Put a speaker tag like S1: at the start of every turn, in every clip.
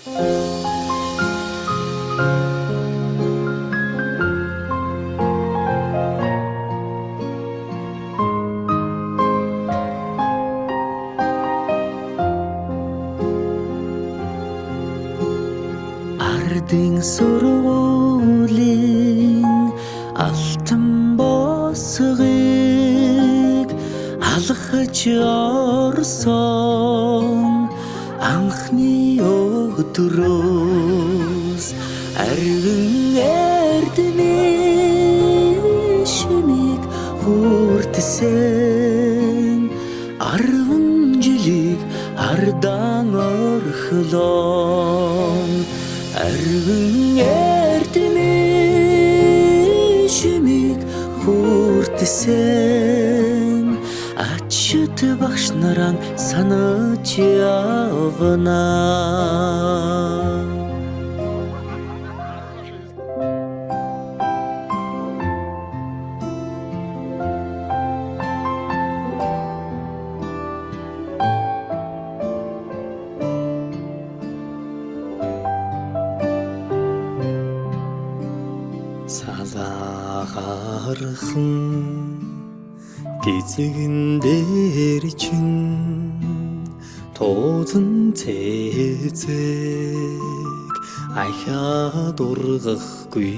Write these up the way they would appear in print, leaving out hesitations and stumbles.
S1: Ардын сургуулийн алтан босгыг алхаж орсон анхны өдрөөс арвин эрдмийн шимийг хүртсэн 10 жилийг ардан орхилон арвин эрдмийн шимийг хүртсэн ачид багш нараа санаж явна. Салаагархан гизэгэн дээр чин тууцан цэцэг ахиад ургахгүй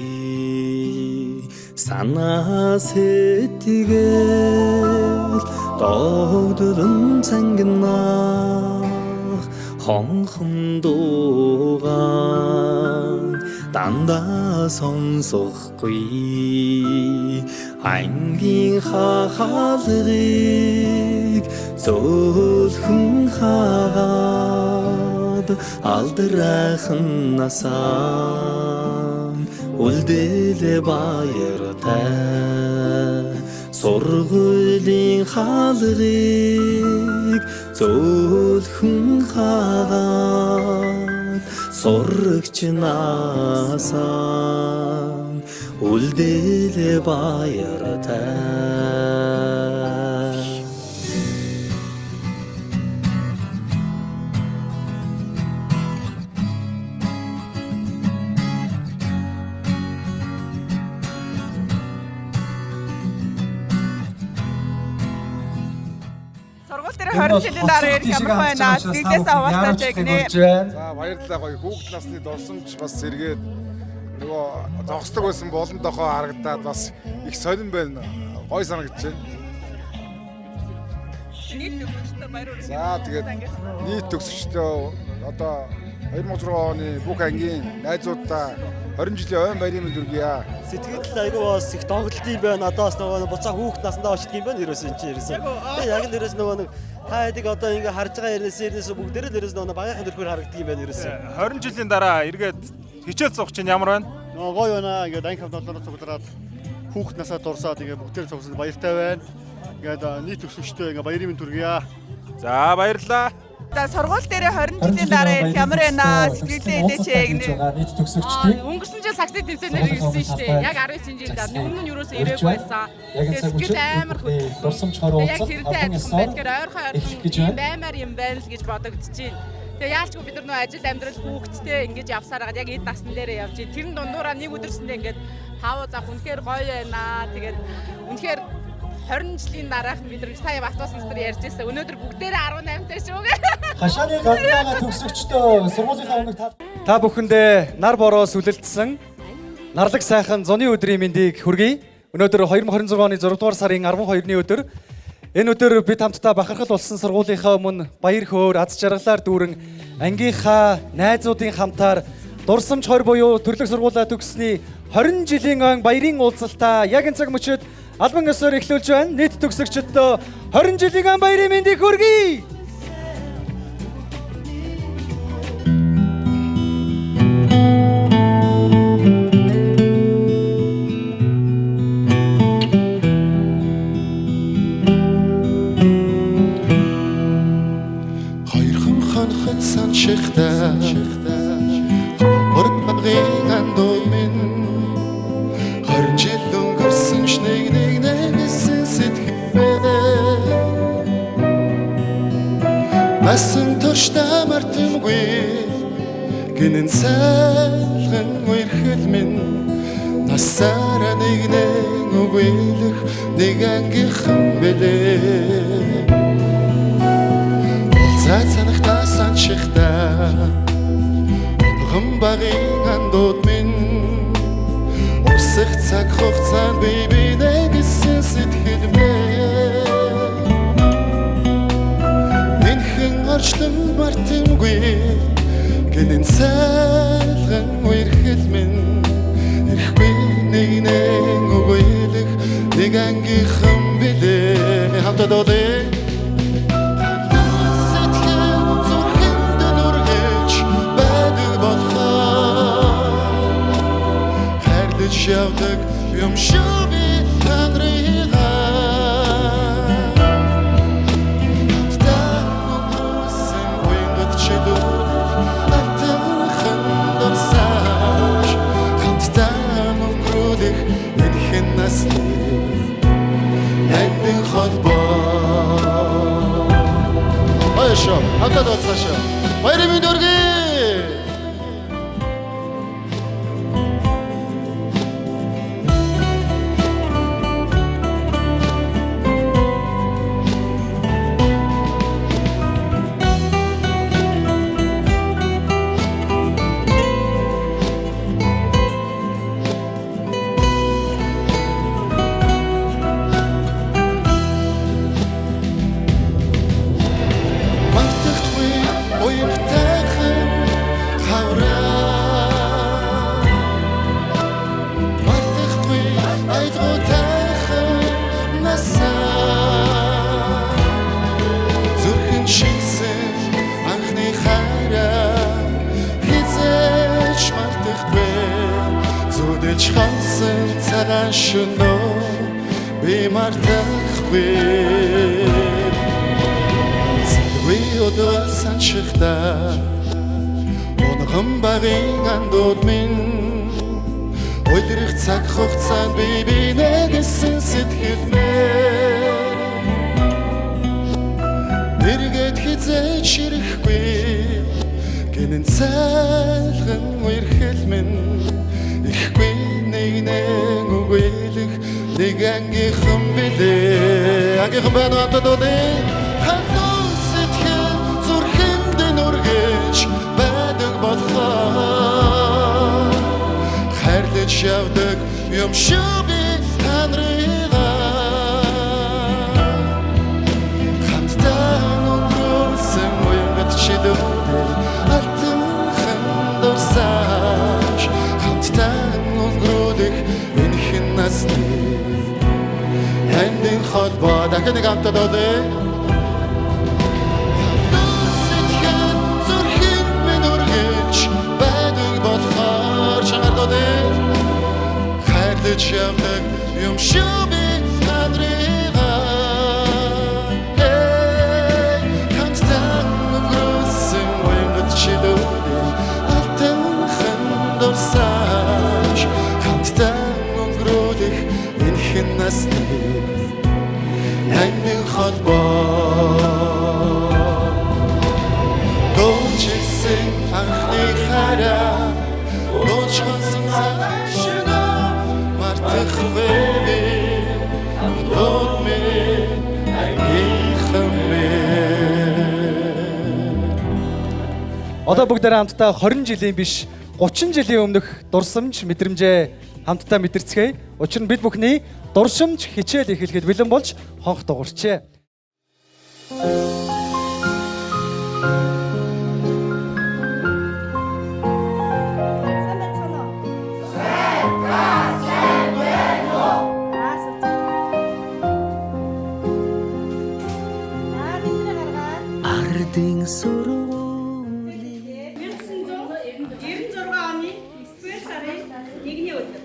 S1: санаа сэтгэл догдолон цангинах хонхон дуугаан дандаа сонсохгүй ангийн хаалгыг зөөлхөн хаагаад алдрайхан насаа үлдээлээ баяртай сургуулийн хаалгыг зөөлхөн хаагаад сурагч насаа үлдээлээ баяртай.
S2: Сургууль дээр 20 жилийн дараа ирэх ямар байна? Сэтгэлээсээ хаваалцаач гинэ.
S3: За баярлалаа, гоё хүүхд насны дурсамж бас сэргээд нөгөө зогсдог байсан болон дохоо харагдаад бас их сонирн байна. Гоё санагдаж байна.
S2: Нийт төгсөгчдөө баяр хүргэе.
S3: За тэгээд нийт төгсөгчдөө одоо 2006 оны бүх ангийн найзуудаа 20 жилийн ойн баярын мэнд хүргье.
S4: Сэтгэл айгүй бас их донголт юм байна. Одоо бас нөгөө буцаа хүүхд насандаа очдөг юм байна. Ерөөсөн энэ чинь ерөөсөн. Тэгээ яг л ерөөс нөгөө нэг та хэдийг одоо ингээ харж байгаа ерөөс бүгдээрээ л ерөөс нөгөө багийнхын төрхөөр харагддаг юм байна ерөөсөн.
S5: 20 жилийн дараа эргээд хичээл зуух чинь ямар байна?
S6: Нөгөө гоё байна. Ингээд анги хамт олонноо цуглараад хүүхд насаа дурсаад ингээд бүгдээр цугсанд баяртай байна. Ингээд нийт төгсөгчдөө ингээд баярын мэнд хүргье.
S5: За баярлалаа.
S2: За сургууль дээр 20 жилийн дараа ирэх ямар байна? Сэтгэлээ хэлээч гинэ.
S7: Нийт төгсөгчдийг
S8: Өнгөрсөн жил саксны тэмцээнээр ирсэн шүү дээ. Яг 19 жил дараа. Өмнө нь юусоо ирээгүй байсан.
S7: Яг энэ
S8: Тэгээд
S7: цаг
S8: сэтгэл
S7: мөчид
S8: амар хөдөлсөн.
S7: дурсамж хорь
S8: Тэгээд яг
S7: уулзалт
S8: тэрнтэй
S7: албан
S8: адилхан
S7: ёсоор
S8: байна. Тэгэхээр ойрхон
S7: эхлэх
S8: ойрхон
S7: гэж
S8: юм
S7: байна.
S8: баймаар юм байна л гэж бодогдчихээн. Тэгээ яалчгүй бид нар нөө ажил амьдрал хүүхдтэй ингэж явсаар хагаад яг эд насн дээрээ явж ийн. Тэрэн дундуураа нэг өдөрсөндөө ингээд пауз авах үнэхээр гоё байна. Тэгээд үнэхээр 20 жилийн дараах бид нар сая автобус дээр ярьж байсан. Өнөөдөр бүгдээрээ 18 тай шүү гэ.
S7: Хашааны гаднаагаа төгсөгчдөө сургуулийнхаа өмнө та бүхэндээ нар бороо сүлэлдсэн нарлаг сайхан зуны өдрийн мэндийг хүргэе. Өнөөдөр 2026 оны 6 дугаар сарын 12-ны өдөр. Энэ өдөр бид хамтдаа бахархал болсон сургуулийнхаа өмнө баяр хөөр, аз жаргалаар дүүрэн ангийнхаа найзуудын хамтаар дурсамж 20 буюу төрлөх сургуулаа төгссөний 20 жилийн ой баярын уулзалтаа яг энэ цаг мөчид албан ёсоор эхлүүлж байна. Нийт төгсөгчдөө 20 жилийн ой баярын мэндийг хүргэе.
S9: Хоёрхан хонхот саншихтай Урд багын андууд минь 20 жил өнгөрсөн ч нэг нэг нэмсэн сэтгэл Насан туршдаа мартамгүй Гинэн цайлган үерхэл минь насаараа нэгнэн үгүйлэх нэг ангийнхан бэлээ. Уулзаа санахтаа санчихтаа унган багын андууд минь урсах цаг хугацаанд би бинэ гэсэн сэтгэл мэн. Нэнхэн орчлон мартамгүй гинэн цайлган үерхэл минь ирэхгүй нэгнэн үгүйлэх нэг ангийнхан билээ. Хамтад дуулъя. Сэтгэл зүрхэнд нүргэж байдаг болохоор хайрлаж явдаг юм шүү би та нарыгаа. Хамтдаа өнгөрсөн уянгат жилүүд алтанхан дурсамж, хамтдаа өнгөрүүлэх энхэн насны амьдын холбоо. Баяшаа, хамтдаа дууцгаашаа. Баярын мэнд хүргэе. Мартахгүй уямтайхан хавраа, мартахгүй айдгуутайхан насаа, зүрхэн шинсэн анхны хайраа хизээж мартахгүй, зүдэж хансан цагаан шөнөө би мартахгүй. Зэвгүй өдөр санчихтаа унган багын андууд минь улирах цаг хугацаанд би бинэ гэсэн сэтгэл мэн. Дэргэд хизээж ирэхгүй гинэн цайлган үерхэл минь ирэхгүй нэгнэн үгүйлэх нэг ангийнхан билээ. Ангийнхан байна уу? Хамтад дуулъя. Халуун сэтгэл зүрхэнд нүргэж байдаг болохоор хайрлаж явдаг юм шүү би та нарыгаа. Хамтдаа өнгөрсөн уянгат жилүүдээ алтанхан дурсамж, хамтдаа өнгөрүүлэх энхэн насны амьдын холбоо. Дахин нэг хамтад дуулъя. Сэтгэл зүрхэнд минь өргөж байдаг болохоор чанар дуулъя. Хайрлаж явдаг юм шүү би та нарыгаа. Hey, хамтдаа өнгөрсөн уянгат жилүүдээ алтанхан дурсамж, хамтдаа өнгөрүүлэх энхэн насны амьдын холбоо. Дууч ирсэн анхны хайраа дууч хонсон цагаан шөнөө мартахгүй би андууд минь ангийнхан минь.
S7: Одоо бүгдээрээ хамтдаа 20 жилийн биш 30 жилийн өмнөх дурсамж мэдрэмжээ хамтдаа мэдэрцгээе. Учир нь бид бүхний дурсамж хичээл эхлэхэд бэлэн болж хонх дуурчээ.
S10: Сайн байцгаана уу? Сайн ба, сайн байна уу? За, За, тэдний гаргаад
S1: Ардын сургуулийн
S10: 1996 оны 9-р сарын 1-ний өдөр.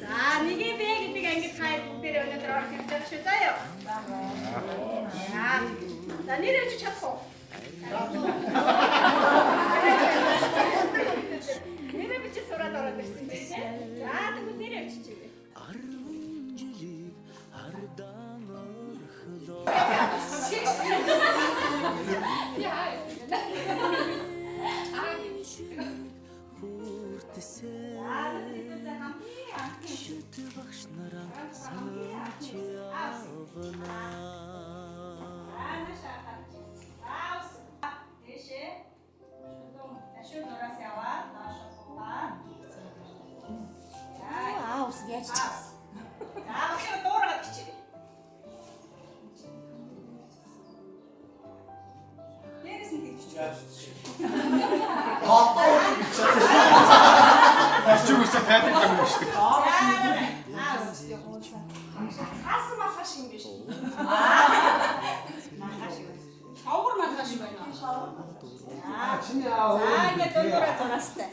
S10: За, нэгэ бэ гэдэг ангид та бүгдээрээ өнөөдөр орж ирж байгаа шүү. За юу? За. За, нэр өгч чадах уу? Нэрээ бичиж сураад ороод ирсэн байх тийм. За, тэгвэл нэрээ биччихье.
S1: 10 жилийг ардан орхлоо.
S8: Яа.
S10: шүү. Зураас яваад доош буугаад.
S11: Аа ус яаж ч.
S10: За багш дуурайгаад бичээрэй. Дээрээс нь тэгж бичиж.
S5: Бичиг үсэ тайлбар юм шиг.
S10: Цаасан малгай шиг юм биш. Малгай шиг байна. Шовгор малгай шиг байна. За ингээд дундуура зураастай.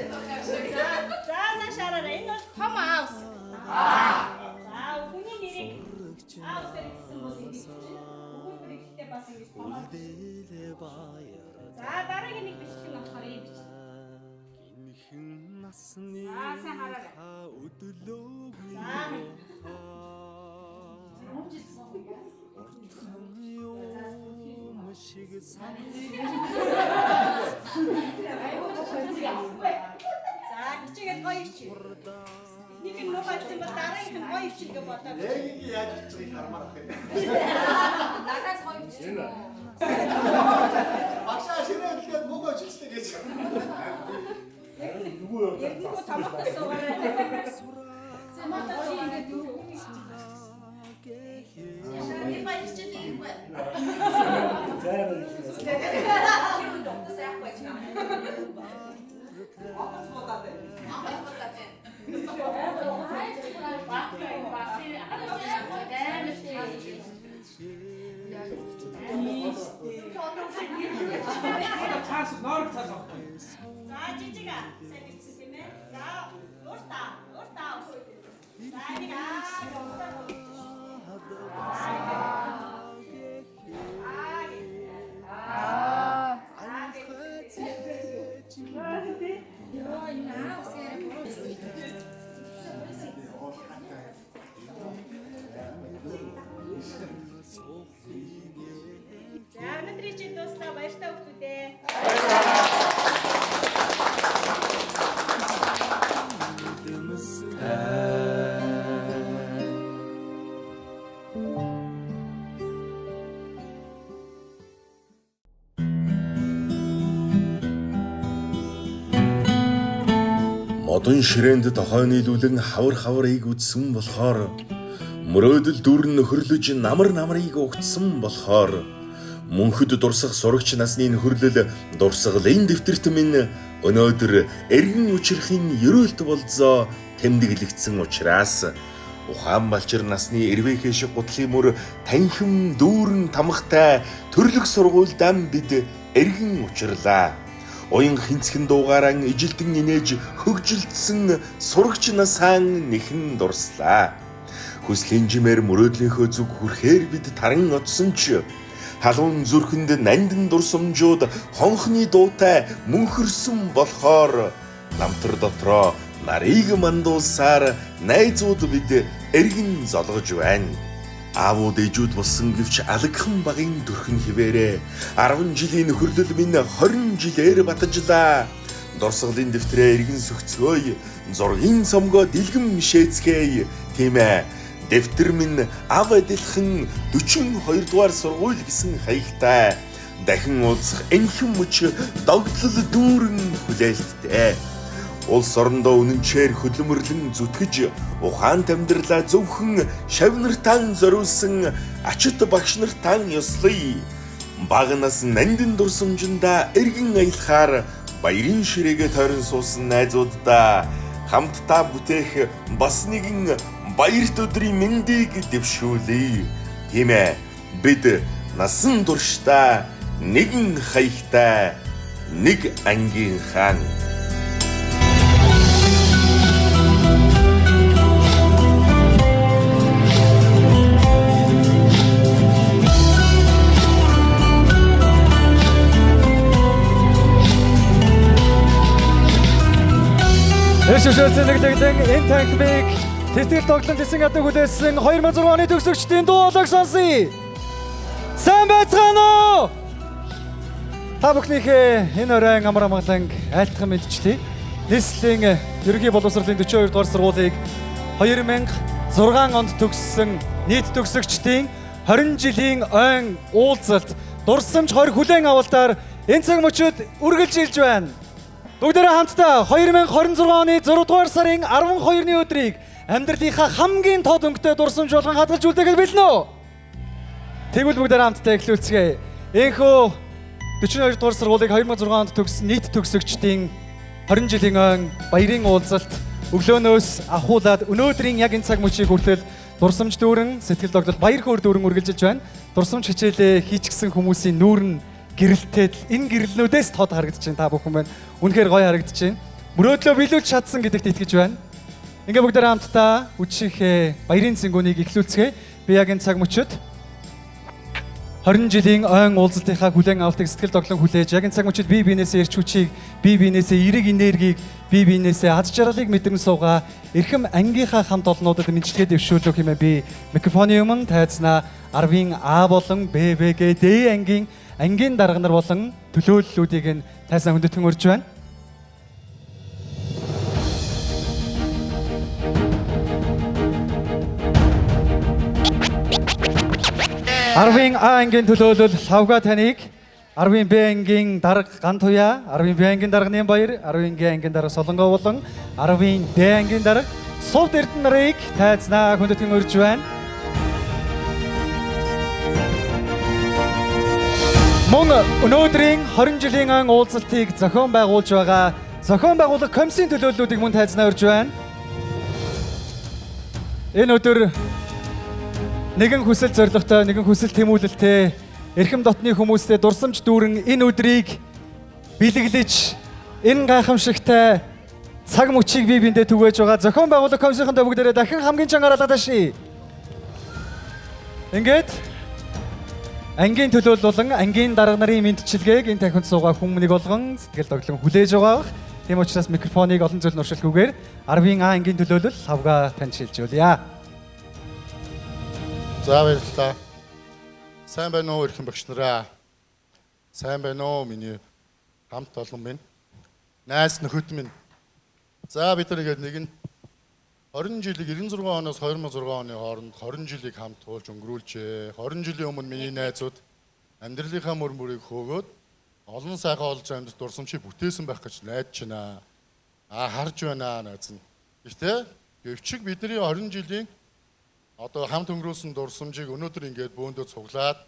S10: За за шаараарай. Энэ бол том аус. За хүний нэрийг аусаар гэсэн бол ингэж чинь. Өгүүлбэр ихтэй бас ингэж томоор. За дараагийн нэг бичлэг нь болохоор ийм бичлэг.
S1: Гинхэн насны
S10: За сайн хараарай.
S1: өдлөөгүй
S10: За.
S1: юм шиг
S10: За хичээгээд гоё ичээ. Эхнийх нь муухай гэсэн бол дараагийнх нь гоё ичээ гэж бодоод.
S6: Яг ингэ яаж бичих байгааг хармаар ах юм.
S11: Надаас гоё бичих юм уу?
S6: Багшаа ширээ хэлгээд муухай бичихлээ гэж.
S10: Эрдэнэгүй томотой суугаарай.
S11: Томото чи ингээд юу? Би баяр чи тийхгүй. Тэр үед утас яахгүй байсан.
S2: Онгоц буудаад байна.
S11: Монгол будаад байна.
S5: Цаас норг цаас авахгүй.
S10: За жижиг а сайн бичсэн тийм ээ. За урт а урт а. За нэг а
S11: Йоо, энэ аа ус яриа буруу.
S10: За өнөөдрийн хичээл дууслаа. Баяртай хүүхдүүдээ.
S12: Модон ширээнд тохой нийлүүлэн хавар хаврыг үдсэн болохоор мөрөөдөл дүр нөхөрлөж намар намрыг угтсан болохоор мөнхөд дурсах сурагч насны нөхөрлөл дурсгалын дэвтэрт минь өнөөдөр эргэн учрахын ерөөлт болзоо тэмдэглэгдсэн учраас ухаан балчир насны эрвээхэй шиг гутлын мөр танхим дүүрэн тамхтай төрлөх сургуульдаа бид эргэн учрлаа. Уян хинцхэн дуугаараа ижилдэн инээж хөгжилдсөн сурагч насаан нэхэн дурслаа. Хүслийн жимээр мөрөөдлийнхөө зүг хүрэхээр бид таран одсон ч халуун зүрхэнд нандин дурсамжууд хонхны дуутай мөнхөрсөн болохоор намтар дотроо нарыг мандуулсаар найзууд бид эргэн золгож байна. Аавууд ээжүүд болсон гэвч алагхан багын төрхөн хിവэрэ 10 жилийн нөхөрлөл минь 20 жилээр батжлаа. Дурсгалын дэвтрээ эргэн сөгцгөөе, зургийн цомгоо дэлгэм шээцгээе. Тийм ээ. Дэвтэр минь ав адилхан 42 дугаар сургууль гэсэн хаягтай. Дахин уулзах энхэн мөч догтлол дүүрэн хүлээлттэй. Улс орондоо үнэнчээр хөдөлмөрлөн зүтгэж ухаант амьдралаа зөвхөн шавь нартаа зориулсан ачит багш нартаа ёслоё. Бага нас нандин дурсамжиндаа эргэн аялахаар баярын ширээгээ тойрон суусан найзууддаа хамтдаа бүтээх бас нэгэн баярт өдрийн мэндийг дэвшүүлье. Тийм ээ, бид насан туршдаа нэгэн хаягтай нэг ангийн хаан.
S7: Иш өшөөсөн нэглэгдэн энэ танхимыг тэтгэл тоглон тэсэн ядан хүлээсэн 2006 оны төгсөгчдийн дуу хоолойг сонсъё. Сайн байцгаана уу? Та бүхнийхээ энэ оройн амар амгаланг айлтган мэдчлээ. Нийслэлийн ерөнхий боловсролын 42 дугаар сургуулийг 2006 онд төгссөн нийт төгсөгчдийн 20 жилийн ойн уулзалт дурсамж 20 хүлээн авалтаар энэ цаг мөчид үргэлжилж байна. Бүгдээрээ хамтдаа 2026 оны 6 дугаар сарын 12-ны өдрийг амьдралынхаа хамгийн тод өнгөтэй дурсамж болгон хадгалж үлдээхэд бэлэн үү? Тэгвэл бүгдээрээ хамтдаа эхлүүлцгээе. Энэхүү 42 дугаар сургуулийг 2006 онд төгссөн нийт төгсөгчдийн 20 жилийн ойн баярын уулзалт өглөөнөөс ахуулаад өнөөдрийн яг энэ цаг мөчийг хүртэл дурсамж дүүрэн, сэтгэл догдол, баяр хөөр дүүрэн үргэлжилж байна. Дурсамж хичээлээ хийчихсэн хүмүүсийн нүүр нь гэрэлтээд л энэ гэрлэнүүдээс тод харагдаж байна та бүхэн байна. Үнэхээр гоё харагдаж байна. Мөрөөдлөө биелүүлж чадсан гэдэгт итгэж байна. Ингээ бүгдээрээ хамтдаа үдшийнхээ баярын цэнгүүнийг эхлүүлцгээе. Би яг энэ цаг мөчид 20 жилийн ойн уулзалтынхаа хүлээн авалтыг сэтгэл догтлон хүлээж яг энэ цаг мөчид бие биенээсээ эрч хүчийг, бие биенээсээ эерэг энергийг, бие биенээсээ аз жаргалыг мэдрэн суугаа эрхэм ангийнхаа хамт олнуудад мэндчилгээ дэвшүүлэх хэмээн би микрофоны өмнө тайзнаа 10-ын А болон Б, В, Г, Д ангийн ангийн дарга нар болон төлөөллүүдийг нь тайзнаа хүндэтгэн урьж байна. Арвын А ангийн төлөөлөл Лавга таныг, 10-ын Б ангийн дарга Гантуяа, 10-ын Б ангийн дарга Нямбаяр, 10-ын Г ангийн дарга Солонгоо болон 10-ын Д ангийн дарга Сувд Эрдэнэ нарыг тайзнаа хүндэтгэн урьж байна. Мөн өнөөдрийн 20 жилийн ан уулзалтыг зохион байгуулж байгаа зохион байгуулах комиссийн төлөөллүүдийг мөн тайзнаа урьж байна. Энэ өдөр нэгэн хүсэл зорилготой, нэгэн хүсэл тэмүүлэлтэй эрхэм дотны хүмүүстэй дурсамж дүүрэн энэ өдрийг бэлэглэж энэ гайхамшигтай цаг мөчийг бие биендээ түгээж байгаа зохион байгуулах комиссийнхэнтэй бүгдээрээ дахин хамгийн чангаар алгадаши. Ингээд ангийн төлөөлөл болон ангийн дарга нарын мэндчилгээг энэ танхимд суугаа хүн нэг болгон сэтгэл догтлон хүлээж байгаа бах. Тийм учраас микрофоныг олон зүйл нуршилгүйгээр 10-ын А ангийн төлөөлөл Лавга танд шилжүүлье.
S9: За баярлалаа. Сайн байна уу эрхэм багш нараа. Сайн байна уу миний хамт олон минь. Найз нөхөд минь. За бид нар ингээд нэгэн 20 жилиг 96 оноос 2006 оны хооронд 20 жилийг хамт туулж өнгөрүүлжээ. 20 жилийн өмнө миний найзууд амьдралынхаа мөр мөрийг хөөгөөд олон сайхан олж амьдрах дурсамжийг бүтээсэн байх гэж найдаж байна. Аа харж байна найз нь. Гэхдээ гэвчиг бидний 20 жилийн одоо хамт өнгөрүүлсэн дурсамжийг өнөөдөр ингээд бөөндөө цуглаад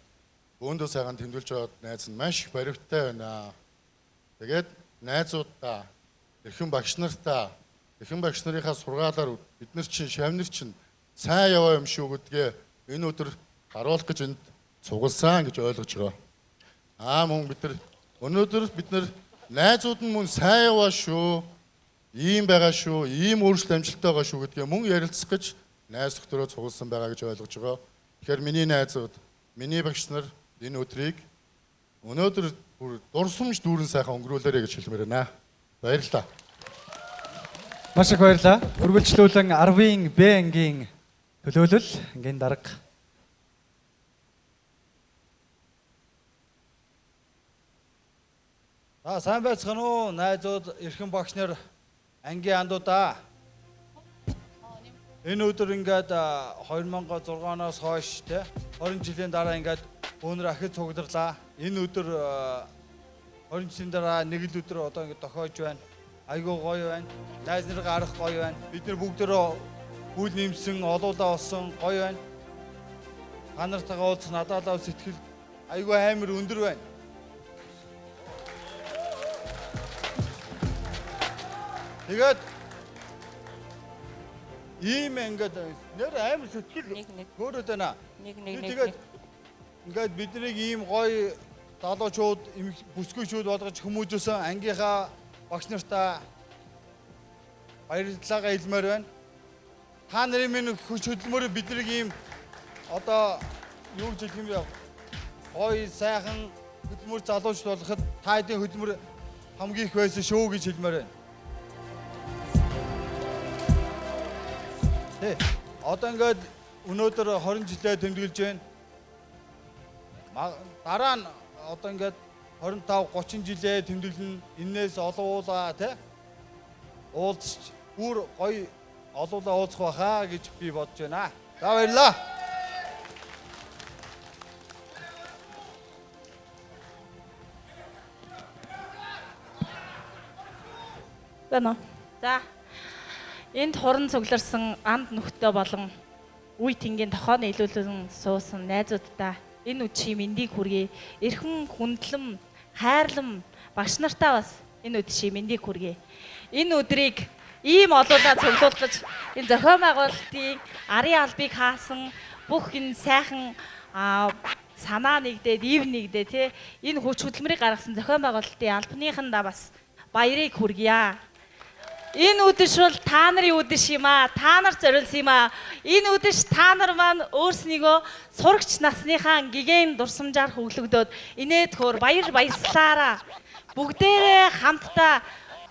S9: бөөндөө сайхан тэмдэглэж байгаад найз нь маш их баривттай байна. Тэгээд найзуудаа, эрхэм багш нартаа, эрхэм багш нарынхаа сургаалаар бид нар чинь шавнар чинь сайн яваа юм шүү гэдгээ энэ өдөр харуулах гэж энд цугласан гэж ойлгож байгаа. Аа мөн бид нар өнөөдөр бид нар найзууд нь мөн сайн яваа шүү, ийм байгаа шүү, ийм өөрчлөлт амжилттай байгаа шүү гэдгээ мөн ярилцах гэж найз нөхдөөрөө цугласан байгаа гэж ойлгож байгаа. Тэгэхээр миний найзууд, миний багш нар энэ өдрийг өнөөдөр бүр дурсамж дүүрэн сайхан өнгөрүүлээрэй гэж хэлмээр байна. Баярлалаа.
S7: Маш их баярлалаа. Үргэлжлүүлэн 10-ын Б ангийн төлөөлөл ангийн дарга.
S13: За сайн байцгаана уу найзууд, эрхэм багш нар, ангийн андуудаа. Энэ өдөр ингээд 2006 оноос хойш те 20 жилийн дараа ингээд өнөр ахид цугларлаа. Энэ өдөр 20 жилийн дараа нэг л өдөр одоо ингээд тохиож байна. Айгүй гоё байна. Найз наргаа харах гоё байна. Бид нар бүгдөө бүл нэмсэн, олуулаа болсон гоё байна. Та нартайгаа уулзах надад сэтгэл айгүй амар өндөр байна. Тэгээд ийм ингээд нэр амар сэтгэл хөөрөөд байна. Тэгээд ингээд биднийг ийм гоё залуучууд, бүсгүйчүүд болгож хүмүүжүүлсэн ангийнхаа багш нартаа баярлалаагаа хэлмээр байна. Та нарын минь хүч хөдөлмөрөөр биднийг ийм одоо юу гэж хэлэх юм бэ? Гоё сайхан хөдөлмөр залуучууд болгоход та хэдийн хөдөлмөр хамгийн их байсан шүү гэж хэлмээр байна. Тий. Одоо ингээд өнөөдөр 20 жилээ тэмдэглэж байна. Дараа нь одоо ингээд 25 30 жилээ тэмдэглэн энээс олуулаа тий. Уулзч бүр гоё олуулаа уулзах байхаа гэж би бодож байна. За баярлалаа.
S14: Байна уу? За. Энд хуран цугларсан анд нөхдөд болон үе тэнгийн тохоо нийлүүлэн суусан найзуудтай энэ үдшийн мэндийг хүргэе. Эрхэн хүндлэн, хайрлан багш нартаа бас энэ үдшийн мэндийг хүргэе. Энэ өдрийг ийм олуулаа цуглуулгаж энэ зохион байгуулалтын арын албыг хаасан бүх энэ сайхан санаа нэгдээд, ив нэгдээ тий энэ хүч хөдөлмөрийг гаргасан зохион байгуулалтын албаныхандаа бас баярыг хүргье. Энэ үдэш бол та нарын үдэш юм аа. Та нар зориулсан юм аа. Энэ үдэш та нар маань өөрснийгөө сурагч насныхаа гигэн дурсамжаар хөглөгдөөд инээд хөөр баяр баясгалаараа бүгдээрээ хамтдаа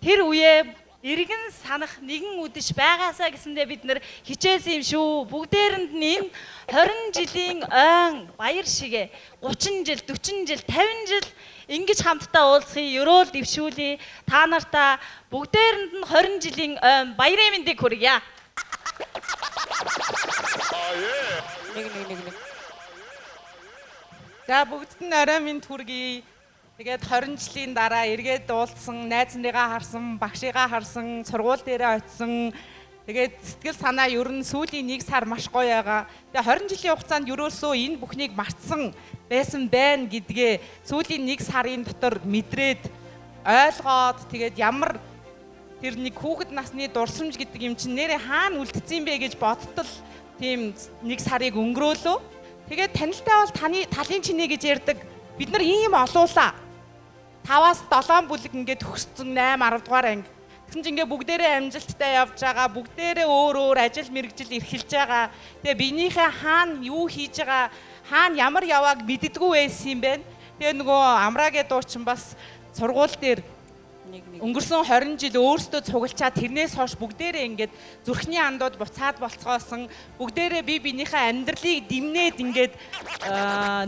S14: тэр үеэ эргэн санах нэгэн үдэш байгаасаа гэсэндээ бид нэр хичээсэн юм шүү. Бүгдээрэнд нь энэ 20 жилийн ойн баяр шигэ 30 жил, 40 жил, 50 жил ингэж хамтдаа уулзахыг ерөөл дэвшүүлье. Та нартаа бүгдээрэнд нь 20 жилийн ойн баярын мэндийг хүргье.
S8: Нэг нэг нэг нэг. За бүгдд нь орой минь хүргэе. Тэгээд 20 жилийн дараа эргээд уулзсан, найз нарыгаа харсан, багшигаа харсан, сургууль дээрээ очисон. Тэгээд сэтгэл санаа ер нь сүүлийн 1 сар маш гоё байгаа. Тэгээд 20 жилийн хугацаанд ерөөсөө энэ бүхнийг мартсан байсан байна гэдгээ сүүлийн 1 сарын дотор мэдрээд ойлгоод тэгээд ямар тэр нэг хүүхэд насны дурсамж гэдэг юм чинь нэрээ хаана үлдсэн бэ гэж бодтол тийм 1 сарыг өнгөрөөлөө. Тэгээд танилтай бол таны талын чинээ гэж ярьдаг. Бид нар ийм олуулаа. 5-аас 7 бүлэг ингээд төгссөн 8 10 дугаар анги. Тэгсэн чинь ингээд бүгдээрээ амжилттай явж байгаа, бүгдээрээ өөр өөр ажил мэргэжил эрхэлж байгаа. Тэгээ биенийхээ хаана юу хийж байгаа, хаана ямар явааг мэддэггүй байсан юм байна. Тэгээ нөгөө Амраагийн дуучин бас сургууль дээр өнгөрсөн 20 жил өөрсдөө цуглчаа тэрнээс хойш бүгдээрээ ингээд зүрхний андууд буцаад болцгоосон, бүгдээрээ бие биенийхээ амьдралыг дэмнээд ингээд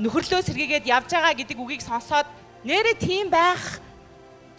S8: нөхөрлөө сэргээгээд явж байгаа гэдэг үгийг сонсоод нэрээ тийм байх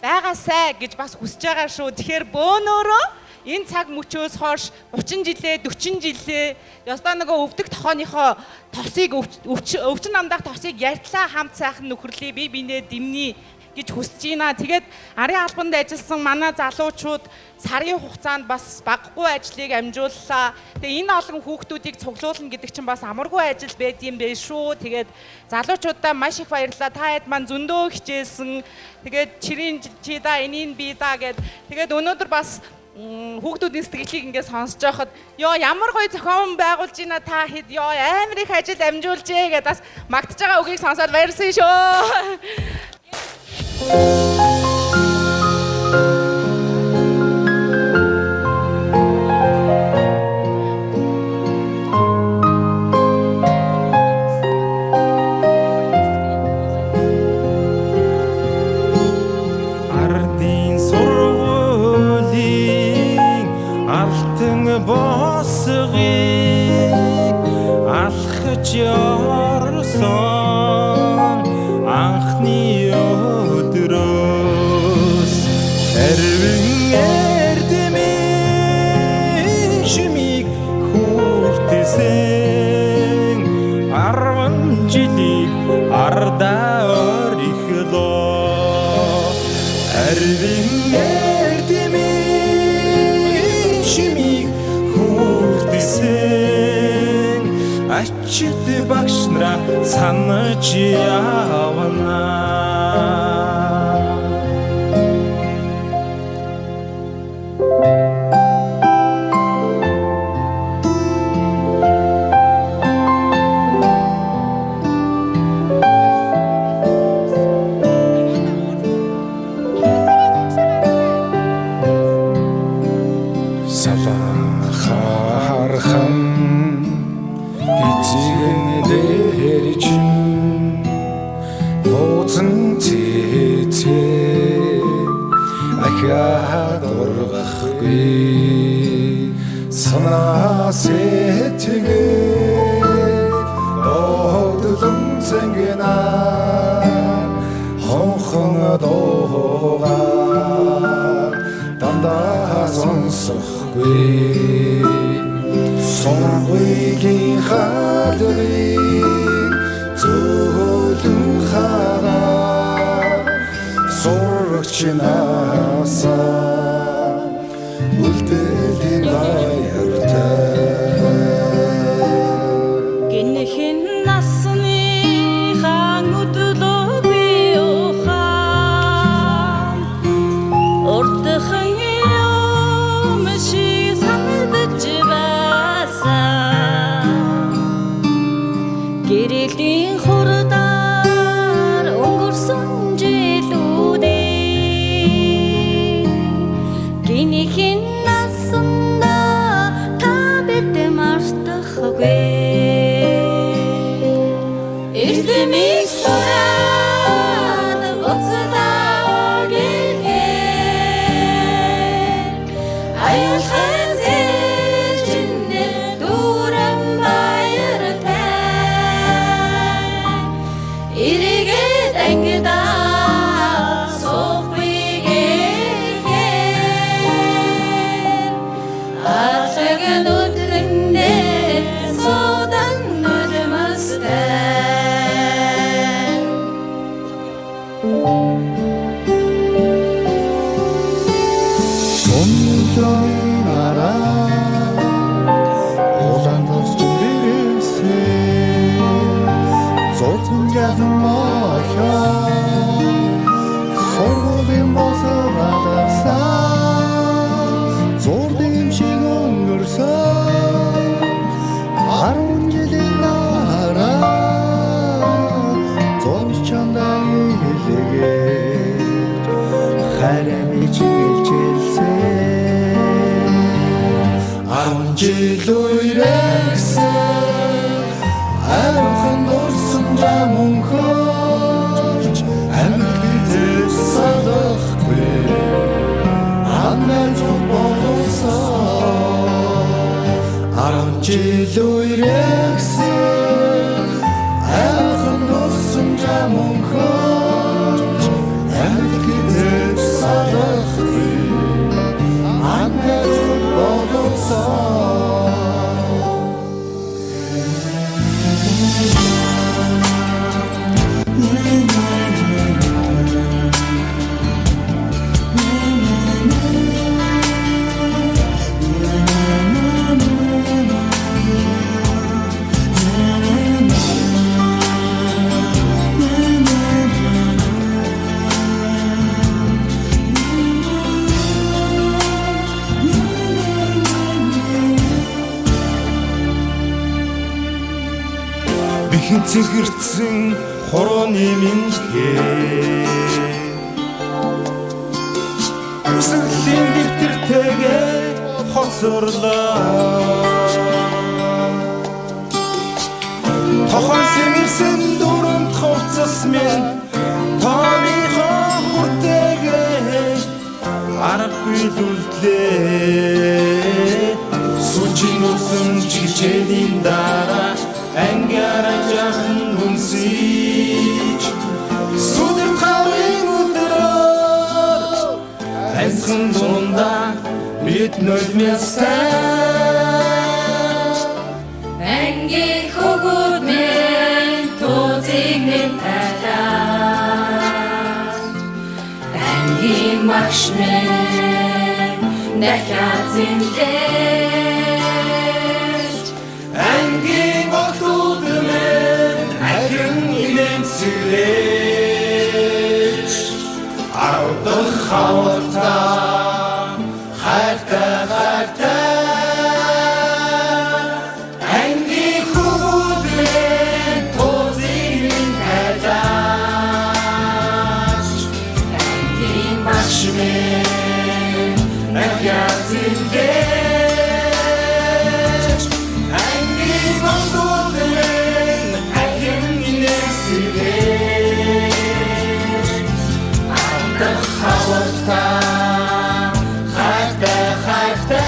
S8: байгаасай гэж бас хүсэж байгаа шүү. Тэгэхээр бөөнөөрөө энэ цаг мөчөөс хойш 30 жилээ, 40 жилээ ёстой нөгөө өвдөг тохооныхоо тосыг өвчин намдаах тосыг ярьтлаа хамт сайхан нөхөрлөе, бие биенээ дэмнэе гэж хүсэж байна. Тэгээд арын албанд ажилласан манай залуучууд сарын хугацаанд бас багагүй ажлыг амжууллаа. Тэгээ энэ олон хүүхдүүдийг цуглуулна гэдэг чинь бас амаргүй ажил байд юм бэ шүү. Тэгээд залуучуудаа маш их баярлалаа. Та хэд маань зөндөө хичээсэн. Тэгээд чирийн чи да энийг би да гэд. Тэгээд өнөөдөр бас хүүхдүүдийн сэтгэлийг ингээд сонсож байхад ёо ямар гоё зохион байгуулж байна та хэд ёо амар их ажил амжуулжээ гэдээ бас магтаж байгаа үгийг сонсоод баярлсан шүү.
S1: Ардын сургуулийн алтан босгыг алхаж орсон анхны өдрөөс хэрвэн эрдэмийн шимийг хүртсэн 10 жилийг ардаа орхилоо. Хэрвэн эрдэмийн шимийг хүртсэн ачид багш нараа санаж явна. Салахархан гизгэн дээр чин нууцан цэцээ ахиад ургахгүй.
S3: Санаа сэтгэл догтлон цэнгэнэ хонхон дууга дандаа сонсохгүй сургуулийн хаалгыг зөөлөн хараа сурагч насаа үлдээлийн баяртай.
S15: Гинхэн насны хаан өдлөө би ухаан урдхан юм шиг санагдаж байсан. Гэрлийн хурдаар өнгөрсөн жилүүдээ гинхэн насандаа та бид мартахгүй. Эрдэмийг сураад буцлаа гэхээр аюулхан зээлжиндээ дүүрэн баяртай. Эргээд ангидаа суухгүй гэхээр алаг нүдэндээ суудан нулимстай.
S3: Өмнөний нараа улаан тосч дэрсэн зурцсан жахан мохоо сургуулийн босралсан зурдын шиг өнгөрсөн 10 жилийн дараа зурч чамдаа илгээд хайраа чиглэлсэн 10 жил үерсэн архан дурсан жам өнхөж амьдралын зэв салахгүй анаа зүг болсон 10 жил үерсэн архан дурсан жам өнхөж амьдралын зэв салахгүй анаа зүг болсон.
S1: Бихэн цэгэрсэн хурууны минь хээ Үсгэлийн дэвтэртэйгээ хоцорлоо. Тохой сэмэрсэн дүрмт хувцас минь тооныхоо хүртэйгээ аргагүй л үлдлээ. Сүлжин үсэн хичээлийн дараа ангиараа жаахан хүнсэж сүдэр хавын өдрөөр хайсхан дундаа бид нулимстай.
S15: Ангийн хөгүүд минь тууцыг минь талаач ангийн багш минь дахиад зэмлэж
S1: ангийн охтууд минь ахин инээмсэглэж аравдах хавтаа хайртай хайртай. Ангийн хөвгүүд минь тууцыг минь тайлаач ангийн багш минь дахиад зэмлэж ангийн охтууд минь ахин инээмсэглэж аравдах хавтаа хайртай хайртай.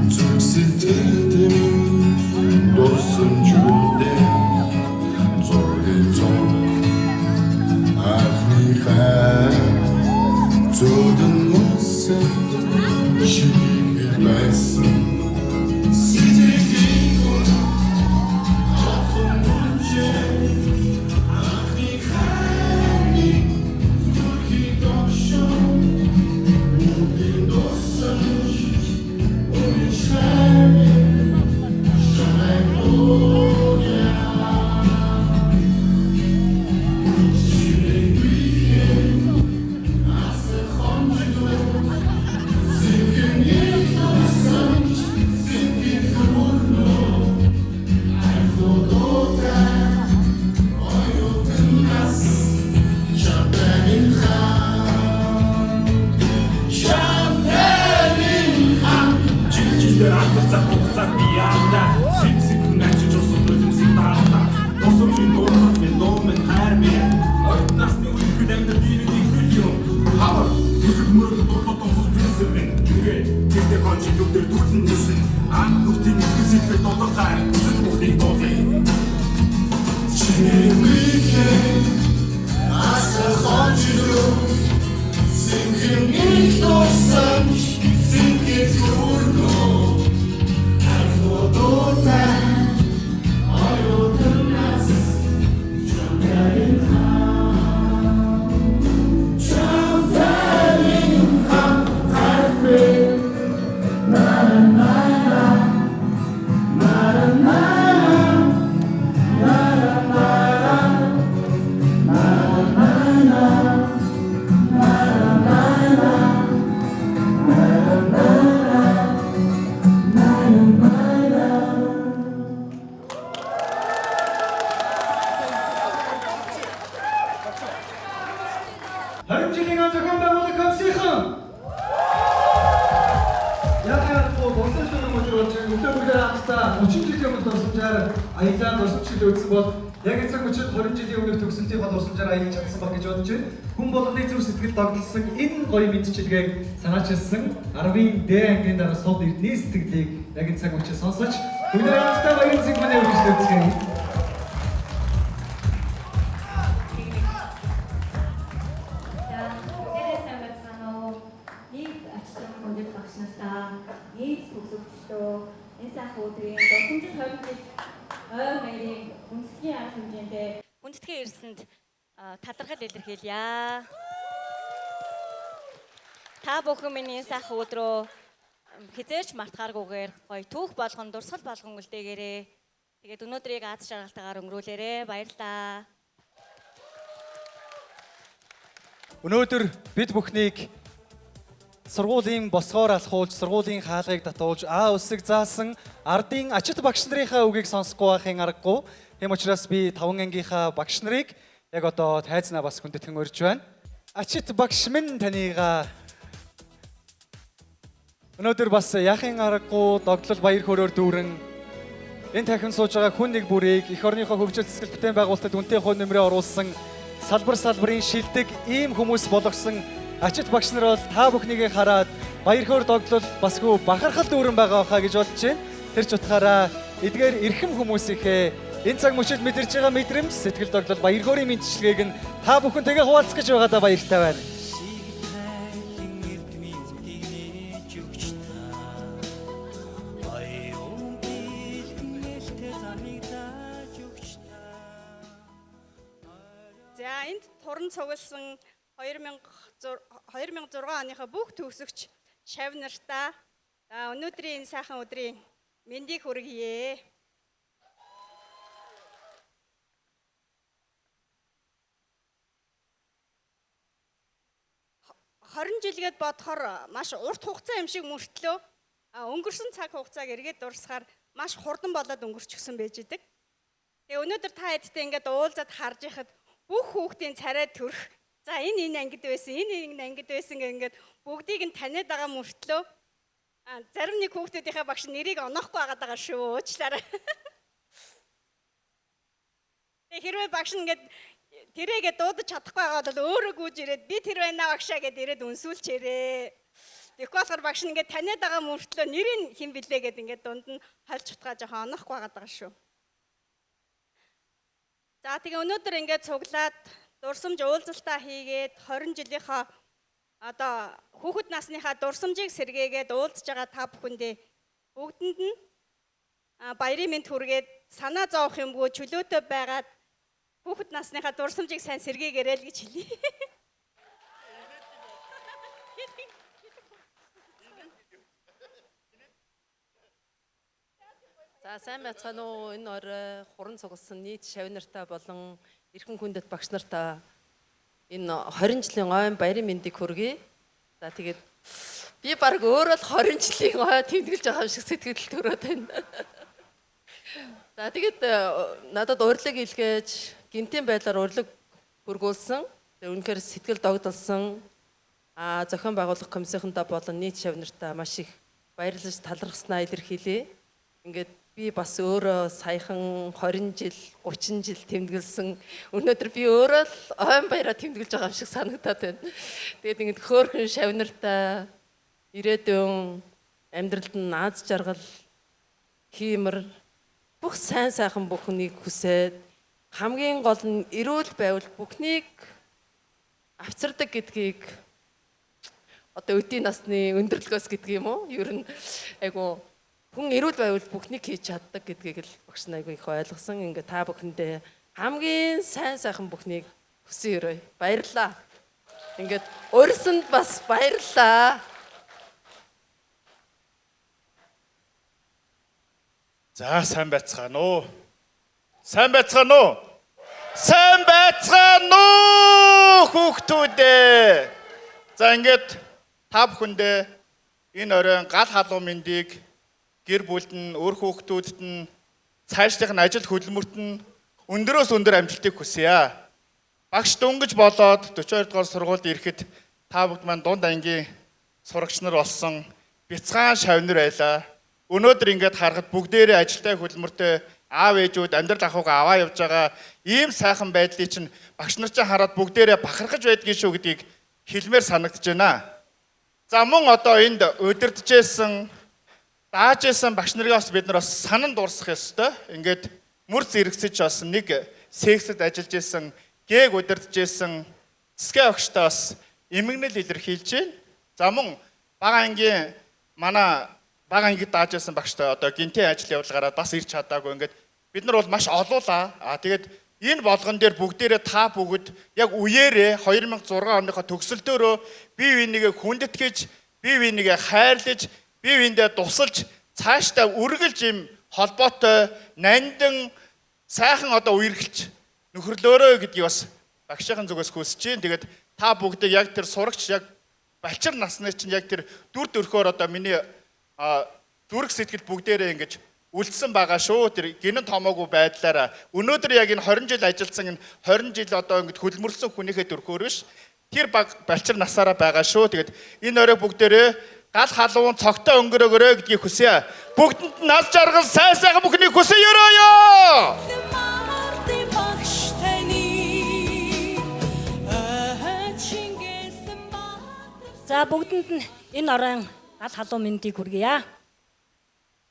S16: Зүрх сэтгэлд минь дурсамж үлдээ. Зургийн цог анхны хайр зүүдэн үнсэнд шигээр байсан. Сэтгэлийн гол тохон үнжээ анхны хайр минь зүрхий дошоо үдэн дурсамж үнэн хайр шамайг дууя.
S7: Энэ гоё мэдчилгээг санаачилсан 10-ын Д ангийн дараа сод эрдний сэтгэлийг яг энэ цаг мөчид сонсож бүгдээ хамтдаа баярын цэг манай үргэлжлүүлцгээе.
S17: За, бүгдээрээ сайн байцгаана уу? Нийт ачлан хүндэт багш нараа, нийт төгсөгчдөө энэ сайхан өдрийн дурсамжит 20 жил ойр маягийн хүндэтгэхийн арга хэмжээндээ
S14: хүндэтгэн ирсэнд талархал илэрхийлье. Та бүхэн миний энэ сайхан өдрөө хизээч мартахааргүйгээр гоё түүх болгон дурсгал болгон үлдээгээрэй. Тэгээд өнөөдрийг аз жаргалтайгаар өнгөрүүлээрэй. Баярлалаа.
S7: Өнөөдөр бид бүхнийг сургуулийн босгоор алхуулж, сургуулийн хаалгыг татуулж, А үсэг заасан ардын ачит багш нарынхаа үгийг сонсохгүй байхын аргагүй. Тийм учраас би 5 ангийнхаа багш нарыг яг одоо тайзнаа бас хүндэтгэн урьж байна. Ачит багш минь танийгаа өнөөдөр бас яахын аргагүй догдлол баяр хөөрөөр дүүрэн энэ танхим сууж байгаа хүн нэг бүрийг эх орныхоо хөгжил засгал бүтээн байгуулалтад үнэтэй хувь нэмрээ оруулсан салбар салбарын шилдэг ийм хүмүүс болгосон ачит багш нар бол та бүхнийг хараад баяр хөөр догдлол бас хүү бахархал дүүрэн байгаа хаа гэж бодож байна. Тэр ч утгаараа эдгээр эрхэм хүмүүсийнхээ энэ цаг мөчид мэдэрч байгаа мэдрэмж, сэтгэл догдлол, баяр хөөрийн мэдчилгээг нь та бүхэнтэйгээ хуваалцах гэж байгаадаа баяртай байна.
S10: За энд туран цугласан 2006 оныхоо бүх төгсөгч шав нартаа өнөөдрийн энэ сайхан өдрийн мэндийг хүргье. 20 жилгээд бодохоор маш урт хугацаа юм шиг мөртлөө өнгөрсөн цаг хугацааг эргээд дурсахаар маш хурдан болоод өнгөрчихсөн байж идэг. Тэгээ өнөөдөр та хэдтэй ингээд уулзаад харж яхад бүх хүүхдийн царай төрх. За энэ ангид байсан, энэ ангид байсан гэх ингээд бүгдийг нь таниад байгаа мөртлөө зарим нэг хүүхдүүдийнхээ багш нэрийг онохгүй байгаад байгаа шүү. Уучлаарай. Тэгээ хэрвээ багш нь ингээд тэрээгээ дуудаж чадахгүй байгаа бол өөрөө гүйж ирээд би тэр байна багшаа гэд ирээд үнсүүлчээрээ. Тэгэхгүй болохоор багш нь ингээд таниад байгаа мөртлөө нэрийг хэн блэ гэд ингээд дунд нь хольж утгаа жоохон онохгүй байгаа даа шүү. За тэгээ өнөөдөр ингээд цуглаад дурсамж уулзалтаа хийгээд 20 жилийнхаа одоо хүүхэд насныхаа дурсамжийг сэргээгээд уулзж байгаа та бүхэндээ бүгдэнд нь баярын мэнд хүргээд санаа зовох юмгүй чөлөөтэй байгаад хүүхэд насныхаа дурсамжийг сайн сэргээгээрэй л гэж хэлье.
S18: За сайн байцгаана уу? Энэ орой хуран цугласан нийт шавь нартай болон эрхэм хүндэт багш нартаа энэ 20 жилийн ойн баярын мэндийг хүргэе. За тэгээд би баг өөрөө л 20 жилийн ой тэмдэглэж байгаа юм шиг сэтгэл төрөөд байна. За тэгээд надад урилга илгээж гинтийн байдлаар урилга хүргүүлсэн. Тэгээд үнэхээр сэтгэл догдолсон. Зохион байгуулах комиссийнхандаа болон нийт шавь нартаа маш их баярлаж талархснаа илэрхийлье. Ингээд би бас өөрөө саяхан 20 жил, 30 жил тэмдэглэсэн. Өнөөдөр би өөрөө л ойн баяраа тэмдэглэж байгаа юм шиг санагдаад байна. Тэгээд ингээд хөөрхөн шавь нартай ирээдүйн амьдралд нь аз жаргал, хиймэр бүх сайн сайхан бүхнийг хүсээд хамгийн гол нь эрүүл байвал бүхнийг авчирдаг гэдгийг одоо өдийн насны өндөрлөгөөс гэдэг юм уу? Ер нь айгу хүн эрүүл байвал бүхнийг хийж чаддаг гэдгийг л багш нь айгу их ойлгосон. Ингээ та бүхэндээ хамгийн сайн сайхан бүхнийг хүсэн өрөөе. Баярлалаа. Ингээд урьсанд бас баярлалаа.
S5: За сайн байцгаана уу? Сайн байцгаана уу? Сайн байцгаана уу хүүхдүүдээ. За ингээд та бүхэндээ энэ оройн гал халуун мэндийг гэр бүлд нь, үр хүүхдүүдэд нь, цаашлах нь ажил хөдөлмөрт нь өндөрөөс өндөр амжилтыг хүсье. Багш дөнгөж болоод 42 дугаар сургуульд ирэхэд та бүгд маань дунд ангийн сурагч нар болсон бяцхан шавнар байлаа. Өнөөдөр ингээд харахад бүгдээрээ ажилтай хөдөлмөртэй аав ээжүүд амьдрал ахуйгаа аваа явж байгаа ийм сайхан байдлыг чинь багш нар чинь хараад бүгдээрээ бахархаж байдгийг шүү гэдгийг хэлмээр санагдаж байна. За мөн одоо энд удирдахжсэн дааж исэн багш нарыг бас бид нар бас санан дурсах ёстой. Ингээд мөр зэрэгсэж бас нэг сексэд ажиллаж исэн, гээг удирдах исэн цэцгээ огштой бас эмгэнэл илэрхийлж байна. За мөн бага ангийн манай бага ангид дааж исэн багштай одоо гинтийн ажил явдал гараад бас ирч чадаагүй. Ингээд бид нар бол маш олуулаа. Тэгээд энэ болгон дээр бүгдээрээ та бүгд яг үеэрээ 2006 оныхоо төгсөлдөөрөө бие биенийгээ хүндэтгэж, бие биенийгээ хайрлаж, бие биендээ тусалж цаашдаа үргэлж юм холбоотой нандин сайхан одоо үерхэлж нөхөрлөөрэй гэдгийг бас багшийн зүгээс хүсэж байна. Тэгээд та бүгдийг яг тэр сурагч яг балчир насны чинь яг тэр дүр төрхөөр одоо миний зүрх сэтгэл бүгдээрээ ингэж үлдсэн байгаа шүү. Тэр гинэн томоогүй байдлаараа өнөөдөр яг энэ 20 жил ажилласан энэ 20 жил одоо ингэж хөдөлмөрлсөн хүнийхээ төрхөөр биш тэр баг балчир насаараа байгаа шүү. Тэгээд энэ орой бүгдээрээ гал халуун цогтой өнгөрөөгөрэй гэдгийг хүсье. Бүгдэнд нь аз жаргал сайн сайхан бүхнийг хүсье өрөөё.
S19: За бүгдэнд нь энэ оройн гал халуун мэндийг хүргье.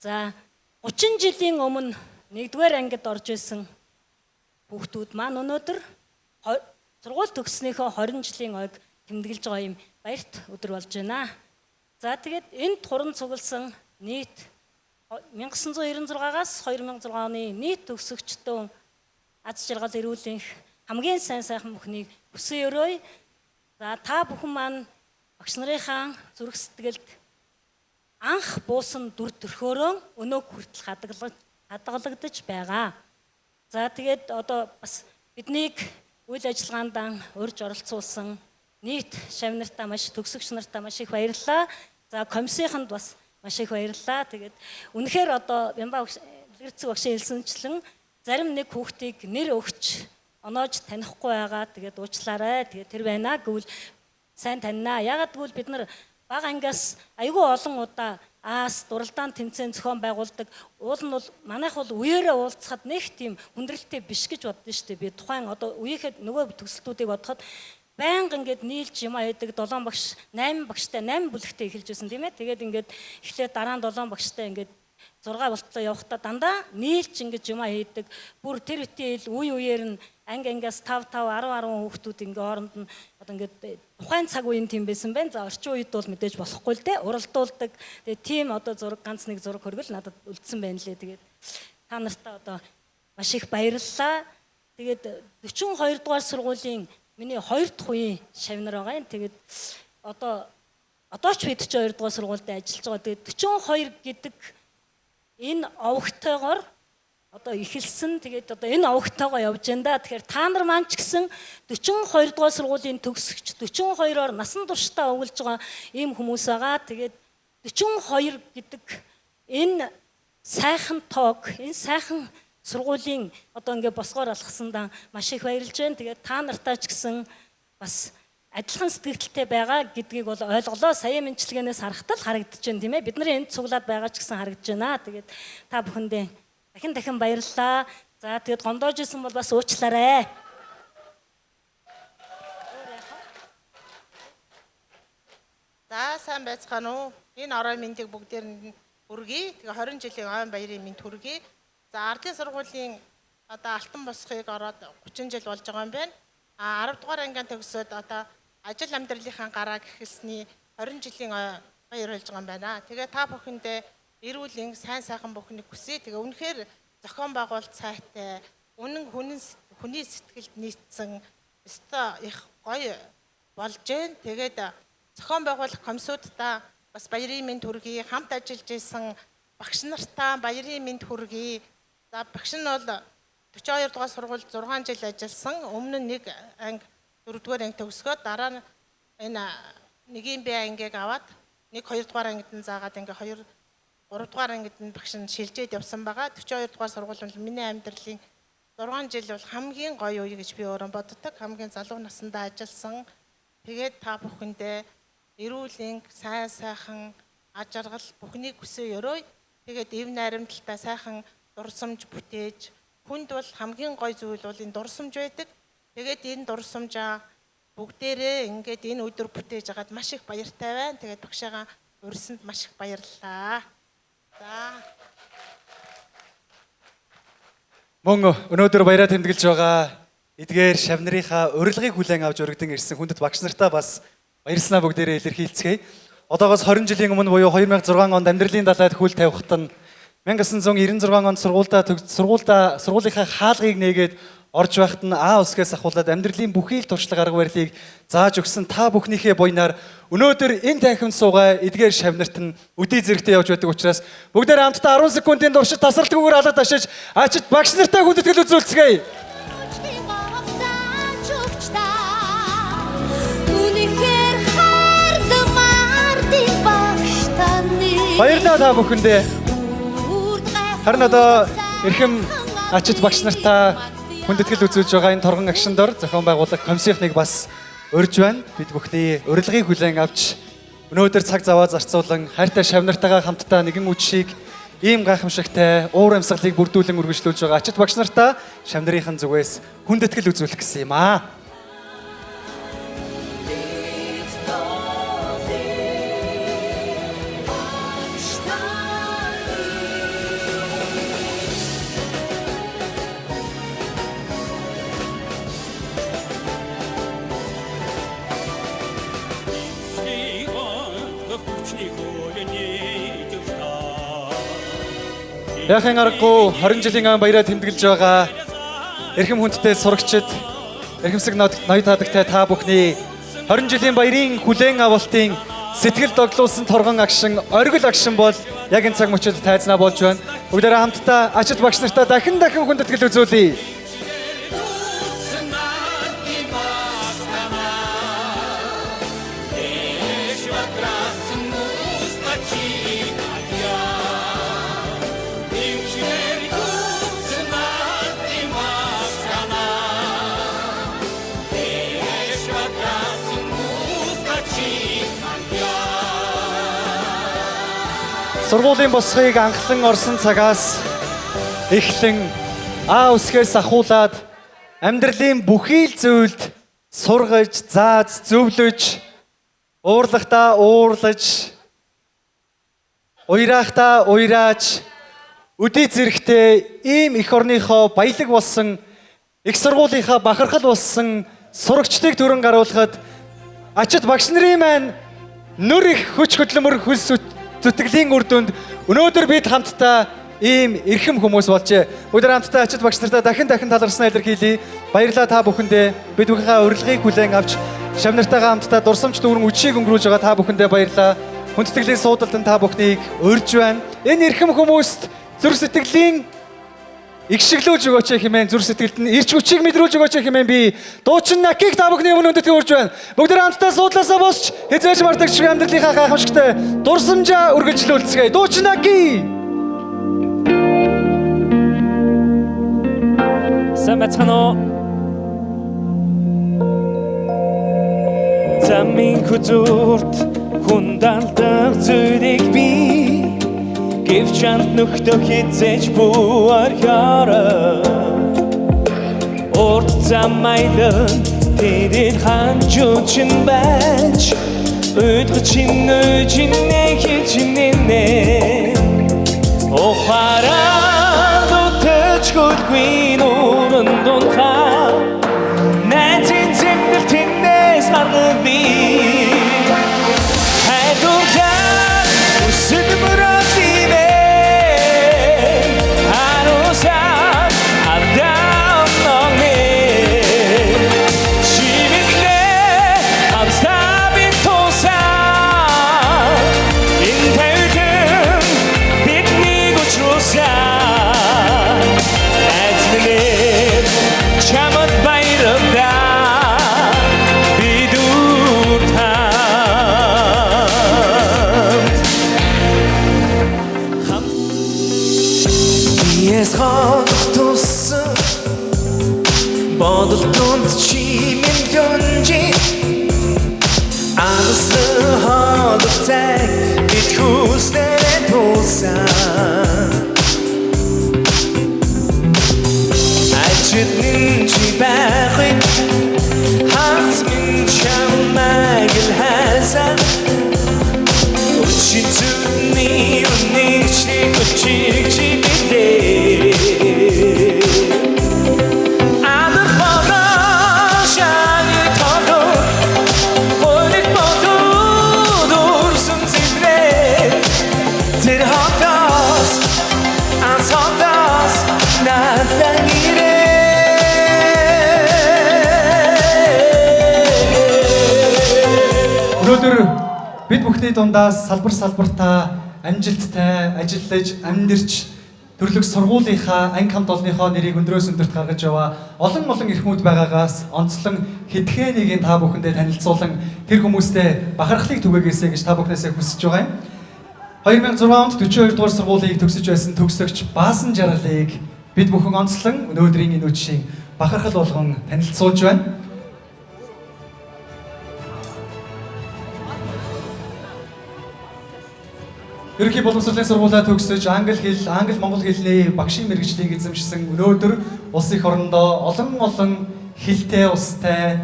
S19: За 30 жилийн өмнө 1-р ангид орж исэн хүүхдүүд маань өнөөдөр сургууль төгссөнийхөө 20 жилийн ойг тэмдэглэж байгаа юм баярт өдөр болж байна. За тэгээд энд хуран цугласан нийт 1996-аас 2006 оны нийт төгсөгчдөө аз жаргал эрүүлэнх хамгийн сайн сайхан бүхнийг хүсэн өрөөе. За та бүхэн маань багш нарынхаа зүрх сэтгэлд анх буусан дүр төрхөөрөө өнөөг хүртэл хадгалагдаж байгаа. За тэгээд одоо бас биднийг үйл ажиллагаанд урьж оролцуулсан нийт шавь нартаа маш төгсөгч нартаа маш их баярлалаа. За комиссийнханд бас маш их баярлалаа. Тэгээд үнэхээр одоо Бямба Дэлгэрцэг багшийн хэлсэнчлэн зарим нэг хүүхдийг нэр өгч оноож танихгүй байгаа. Тэгээд уучлаарай. Тэгээд тэр байна гэвэл сайн танина. Яагаад гэвэл бид нар бага ангиас айгүй олон удаа аас дуралдаан тэмцээн зохион байгуулдаг. Уул нь бол манайх бол үеэрээ уулзахад нэг тийм хүндрэлтэй биш гэж боддоо шүү дээ. Би тухайн одоо үеийнхээ нөгөө төгсөлтүүдийг бодоход Байнга ингээд нийлж юм аядаг 7 багш, 8 багштай 8 бүлэгтэй эхэлж байсан тийм ээ. Тэгээд ингээд эхлээд дараа нь 7 багштай ингээд 6 болтлоо явахдаа дандаа нийлж ингэж юм хийдэг. Бүр тэр үеийн ил үе үеэр нь анги ангиас 5 5 10 10 хүүхдүүд ингээ хооронд нь одоо ингээд тухайн цаг үеийн тийм байсан байна. За орчин үед бол мэдээж болохгүй л дээ. Уралдуулдаг. Тэгээд тийм одоо зураг ганц нэг зураг хөргөл надад үлдсэн байна лээ. Тэгээд та нартаа одоо маш их баярлалаа. Тэгээд 42 дугаар сургуулийн миний 2 дахь үеийн шавнар байгаа юм. Тэгээд одоо ч би 42 дугаар сургуульд ажиллаж байгаа. Тэгээд 42 гэдэг энэ овогтойгоор одоо эхэлсэн. Тэгээд одоо энэ овогтойгоо явж байна да. Тэгэхээр та нар маань ч гэсэн 42 дугаар сургуулийн төгсөгч 42-оор насан туршдаа овоглож байгаа ийм хүмүүс байгаа. Тэгээд 42 гэдэг энэ сайхан тоог, энэ сайхан сургуулийн одоо ингээ босгоор алхсандаа маш их баярлж байна. Тэгээд та нартаа ч гэсэн бас адилхан сэтгэлтэй байгаа гэдгийг бол ойлголоо. Саяын мэнчилгээнээс харахад л харагдаж байна тийм ээ. Бид нарын энд цуглаад байгаа ч гэсэн харагдаж байна. Тэгээд та бүхэндээ дахин дахин баярлалаа. За тэгээд гомдоож исэн бол бас уучлаарай.
S20: За сайн байцгаана уу? Энэ орой мэндийг бүгдээр нь хүргэе. Тэгээ 20 жилийн ойн баярын мэнд хүргэе. За ардын сургуулийн одоо алтан босхийг ороод 30 жил болж байгаа юм байна. А 10 дугаар ангийн төгсөөд одоо ажил амьдралынхаа гарааг эхэлсний 20 жилийн баяр болж байгаа юм байна. Тэгээ та бүхэндээ эрүүл энх сайн сайхан бүхнийг хүсье. Тэгээ үнэхээр зохион байгуулалт сайтай, үнэн хүний сэтгэлд нийцсэн өстой их гоё болж гэн. Тэгээд зохион байгуулах комиссуудаа бас баярын мэнд хүргэе. Хамт ажиллаж исэн багш нартаа баярын мэнд хүргэе. За багш нь бол 42 дугаар сургуульд 6 жил ажилласан. Өмнө нь нэг анги 4 дугаар анги төгсгөөд дараа нь энэ нэгийн Б ангийг аваад 1 2 дугаар ангид нь заагаад ингээ 2 3 дугаар ангид нь багш нь шилжээд явсан байгаа. 42 дугаар сургууль нь миний амьдралын 6 жил бол хамгийн гоё үе гэж би өөрөө боддог. Хамгийн залуу насндаа ажилласан. Тэгээд та бүхэндээ эрүүл энх, сайн сайхан аж аргал бүхнийг хүсээ өрөөе. Тэгээд эв найрамдалтай сайхан дурсамж бүтээж хүнд бол хамгийн гоё зүйл бол энэ дурсамж байдаг. Тэгээд энэ дурсамжаа бүгдээрээ ингээд энэ өдөр бүтээж хагаад маш их баяртай байна. Тэгээд багшаагаа урьсанд маш их баярлалаа. За.
S7: Мөн өнөөдөр баяраа тэмдэглэж байгаа эдгээр шавнырынхаа урилгыг хүлээн авч өргөдөн ирсэн хүндэт багш нартаа бас баярснаа бүгдээрээ илэрхийлцгээе. Одоогоос 20 жилийн өмнө буюу 2006 онд амьдралын далайд хөл тавихад нь 1996 онд сургуулийнхаа хаалгыг нээгээд орж байхад нь А үсгээс ахуулаад амьдралын бүхий л туршлага арга барилыг зааж өгсөн та бүхнийхээ буйнаар өнөөдөр энэ танхимд суугаа эдгээр шавнарт нь өдий зэрэгтэй явж байдаг учраас бүгдээр хамтдаа 10 секундын туршид тасралтгүйгээр алга ташиж ачид багш нартай хүндэтгэл үзүүлцгээе. Баярлалаа та бүхэндээ. Харин одоо эрхэм ачид багш нартаа хүндэтгэл үзүүлж байгаа энэ торгон агшин дор зохион байгуулах комиссийнхныг бас урьж байна. Бид бүхний урилгыг хүлээн авч өнөөдөр цаг заваа зарцуулан хайртай шавнартайгаа хамтдаа нэгэн үдшийг ийм гайхамшигтай уур амьсгалыг бүрдүүлэн үргэлжлүүлж байгаа ачид багш нартаа шавнырынхан зүгээс хүндэтгэл үзүүлэх гэсэн юм аа. Яахын аргагүй 20 жилийн баяраа тэмдэглэж байгаа эрхэм хүндтэй сурагчид, эрхэмсэг ноёд таадагтай та бүхний 20 жилийн баярын хүлээн авалтын сэтгэл догдлуулсан торгон агшин, оргил агшин бол яг энэ цаг мөчид тайзнаа болж байна. Бүгдээрээ хамтдаа ачид багш нартаа дахин дахин хүндэтгэл үзүүлье. Сургуулийн босхийг анхлан орсон цагаас эхлэн А үсгээс ахуулаад амьдралын бүхий л зүйлд сургаж, зааж, зөвлөж, уурлахдаа уурлаж, уйрахдаа уйрааж, өдий зэрэгтэй ийм эх орныхоо баялаг болсон, их сургуулийнхаа бахархал болсон сурагчдыг төрөн гаруулахад ачид багш нарын маань нүр их хүч хөдөлмөр хөлс зүтгэлийн үр дүнд өнөөдөр бид хамтдаа ийм эрхэм хүмүүс болжээ. Бүгд хамтдаа ачид багш нартаа дахин дахин талархснаа илэрхийлье. Баярлалаа та бүхэндээ. Бид бүхийнхээ урилгыг хүлээн авч шав нартайгаа хамтдаа дурсамж дүүрэн үчиг өнгөрүүлж байгаа та бүхэндээ баярлалаа. Хүндэтгэлийн суудалд та бүхнийг урьж байна. Энэ эрхэм хүмүүст зүрх сэтгэлийн игшиглүүлж өгөөч хэмээн, зүрх сэтгэлд нь ирч хүчийг мэдрүүлж өгөөч хэмээн би дуучин Накиг та бүхний өмнө өндөтгөн урьж байна. Бүгд хамтдаа суудлаасаа босч хязгаарч мартагч амьдралынхаа гайхамшигтай дурсамжаа үргэлжлүүлцгээе. Дуучин Наки.
S21: Сайн байцгаана уу? Замын хүзүүрт хүндалдаг зүйлийг би гэвч анд нөхдөө хизээж бүү орхиорой. Урт зам аялан тэрэд ханчуучин байж уйдгах чинь үжинэ хичнэнэ ухаараа нүтэж хөлгүй нүүрэн дунхаа найзын зэмлэл тэнээс гаргавээ хайдуурлаа үсэд мөрөөдөө харуулсан адам номэ чимэглээ хамсаа би тусаа энэ тавилан биднийг учруулсан найз минь чамд баярлалаа бид үрт хамт
S1: Биес хонх туссан бодол тунд чи минь лүнжи Агсан холох цаг бид хүснээр тулсан Ажид минь чи байхыг хагас минь чамайг л хайсан Өчиг зүрхний үнийг чи хүчийг чи билээ Адар болон шаны толгой Хоног бодод үрсэн зэврээ Тэр хотоос анс хотоос нааздан ирээ.
S7: Өнөөдөр бид бүхний дундаас салбар салбартаа амжилттай ажиллаж, амьдарч төрлөх сургуулийнхаа анги хамт олонныхоо нэрийг өндрөөс өндөрт гаргаж яваа олон олон эрхмүүд байгаагаас онцлон хэдхэн нэгийг та бүхэндээ танилцуулан тэр хүмүүстэй бахархлыг түгээгээсэй гэж та бүхнээсээ хүсэж байгаа юм. 2006 онд 42 дугаар сургуулийг төгсөж байсан төгсөгч Баасан Жаргалыг бид бүхэн онцлон өнөөдрийн энэ үдшийн бахархал болгон танилцуулж байна. Ерөнхий боловсролын сургуулиа төгсөж англи хэл, англи монгол хэлний багшийн мэргэжлийг эзэмшсэн өнөөдөр улс их орондоо олон олон хэлтэй, устай,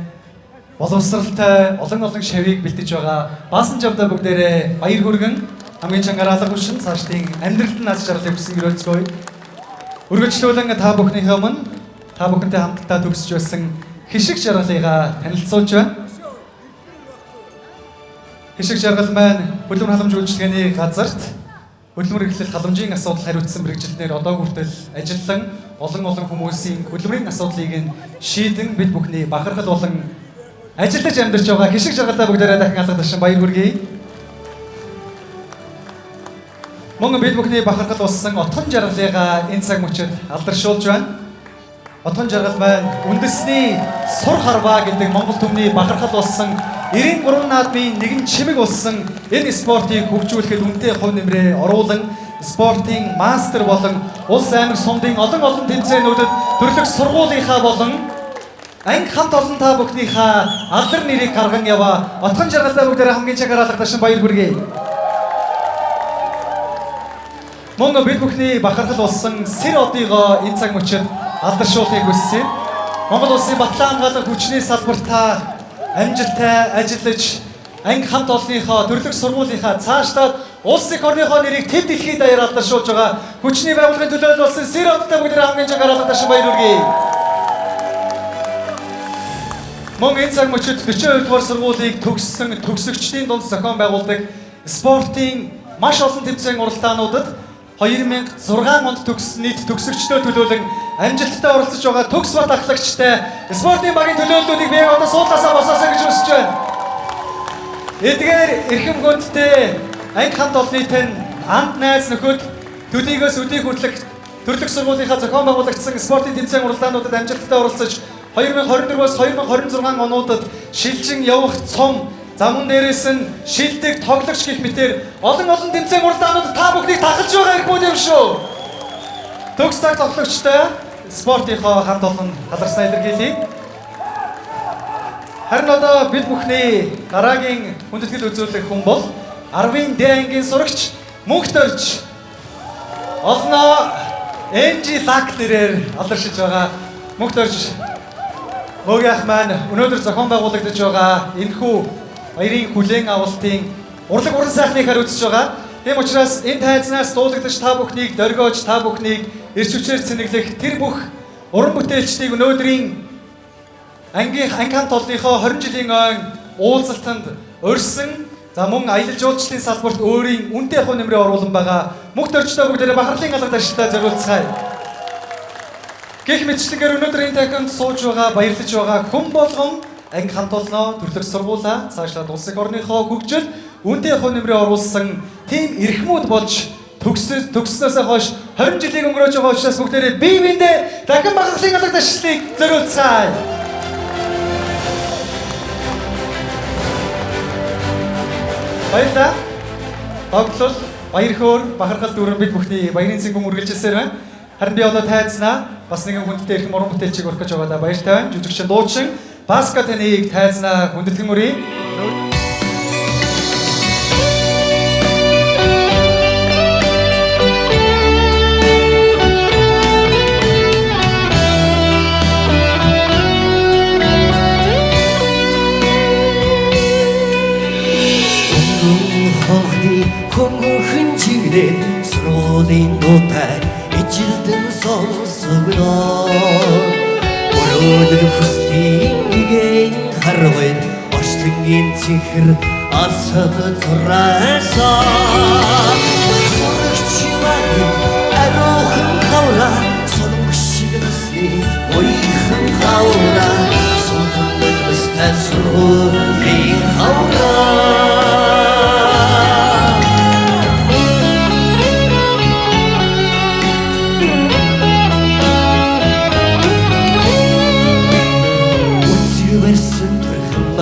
S7: боловсралтай олон олон шавийг бэлтэж байгаа Баасан Жавдаа бүгдээрээ баяр хүргэн хамгийн чангаар алга хүшин цаашдын амьдралд нь аз жаргалыг хүсэн ерөөлцгөөе. Үргэлжлүүлэн та бүхнийхээ өмнө та бүхэнтэй хамтдаа төгсөж байсан Хишиг Жаргалыгаа танилцуулж байна. Хишиг Жаргал маань хөдөлмөр халамж үйлчилгээний газарт хөдөлмөр эрхлэл халамжийн асуудал хариуцсан мэргэжилтнэр одоо хүртэл ажиллан олон олон хүмүүсийн хөдөлмөрийн асуудлыг нь шийдэн бид бүхний бахархал болон ажиллаж амьдарч байгаа Хишиг Жаргалаа бүгдээрээ дахин алга ташин баяр хүргэе. Мөн бид бүхний бахархал болсон Отгон Жаргалыгаа энэ цаг мөчид алдаршуулж байна. Отгон Жаргал маань үндэсний сур харваа гэдэг Монгол түмний бахархал болсон 93 наадмын нэгэн чимэг болсон энэ спортыг хөгжүүлэхэд үнэтэй хувь нэмрээ оруулан спортын мастер болон улс аймаг сумдын олон олон тэмцээнүүдэд төрлөх сургуулийнхаа болон анги хамт олон та бүхнийхээ алдар нэрийг гарган яваа Отгон Жаргалтай бүгдээрээ хамгийн чангаар алга ташин баяр хүргэе. Мөн бид бүхний бахархал болсон Сэр одыгоо энэ цаг мөчид алдаршуулахыг хүссэн. Монгол улсын батлан хамгаалах хүчний салбартаа амжилттай ажиллаж анги хамт олонныхоо төрлөх сургуулийнхаа цаашлаад улс их орныхоо нэрийг төв дэлхийд даяар алдаршуулж байгаа хүчний байгууллагын төлөөлөл болсон Сэр одтой бүгд хамгийн жог хараалга ташин баяр хүргэе. Мөн энэ цаг мөчид 42 дугаар сургуулийг төгссөн төгсөгчдийн дунд зохион байгуулдаг спортын маш олон тэмцээн уралдаануудад 2006 онд төгссөн нийт төгсөгчдөө төлөөлөн амжилттай оролцож байгаа төгс бат ахлагчтай спортын багийн төлөөллүүдийг би яг одоо суудлаасаа босоосоо гэж хүсэж байна. Эдгээр эрхэм хүндтэй анги хамт олонны тань анд найз нөхөд төдийгөөс өдий хүртэлх төрлөх сургуулийнхаа зохион байгуулагдсан спортын тэмцээн уралдаануудад амжилттай оролцож 2024-өөс 2026 онуудад шилжин явах цом замун дээрээс нь шилдэг тоглогч гэх мэтэр олон олон тэмцээн уралдаануудад та бүхнийг тахалж байгаа эрхмүүд юм шүү. Төгс цаг тоглогчтой спортынхоо хамт олон талархснаа илэрхийлье. Харин одоо бид бүхний дараагийн хүндэтгэл үзүүлэх хүн бол 10-ын Д ангийн сурагч мөнх дөрж олноо MG Лак нэрээр алдаршиж байгаа мөнх дөрж Мөгийн ах маань өнөөдөр зохион байгуулагдаж байгаа энэхүү баярын хүлээн авалтын урлаг уран сайхныг хариуцж байгаа. Тийм учраас энэ тайзнаас дуулагдаж та бүхнийг дөргиож, та бүхнийг эрч хүчээр цэнэглэх тэр бүх уран бүтээлчдийг өнөөдрийн ангийн анги хамт олонныхоо 20 жилийн ойн уулзалтанд урьсан, за мөн аялал жуулчлалын салбарт өөрийн үнэтэй хувь нэмрээ оруулан байгаа мөнх дөржтэй бүгдээрээ бахархлын алга ташлаа зориулцгаая. Гэх мэтчлэнгээр өнөөдөр энэ танхимд сууж байгаа, баярлаж байгаа хүн болгон анги хамт олноо, төрлөх сургуулаа, цаашлаад улс их орныхоо хөгжил, үнэтэй хувь нэмрээ оруулсан тийм эрхмүүд болж төгснөөсөө хойш 20 жилийг өнгөрөөж байгаа учраас бүгдээрээ бие биендээ дахин бахархлын алга ташлыг зориулцгаая. Баярлалаа. Догтлол, баяр хөөр, бахархал дүүрэн бид бүхний баярын цэнгүүн үргэлжилсээр байна. Харин би одоо тайзнаа бас нэгэн хүндтэй эрхэм уран бүтээлчийг урах гэж байгаадаа баяртай байна. Жүжигчин дуучин Баска таныг тайзнаа хүндэтгэн үрье.
S4: Хонхны хөнгөн чигнэн сургуулийн дуутай ижилдэн сонсогдоо. Өрөөдөл хүслийн иген харвал орчлонгийн цэнхэр асад зураасан. Сурагч маань ариухан хавраа, солонгос шиг насны уйхан хавраа, суудан бэлмэстэй сургуулийн хавраа.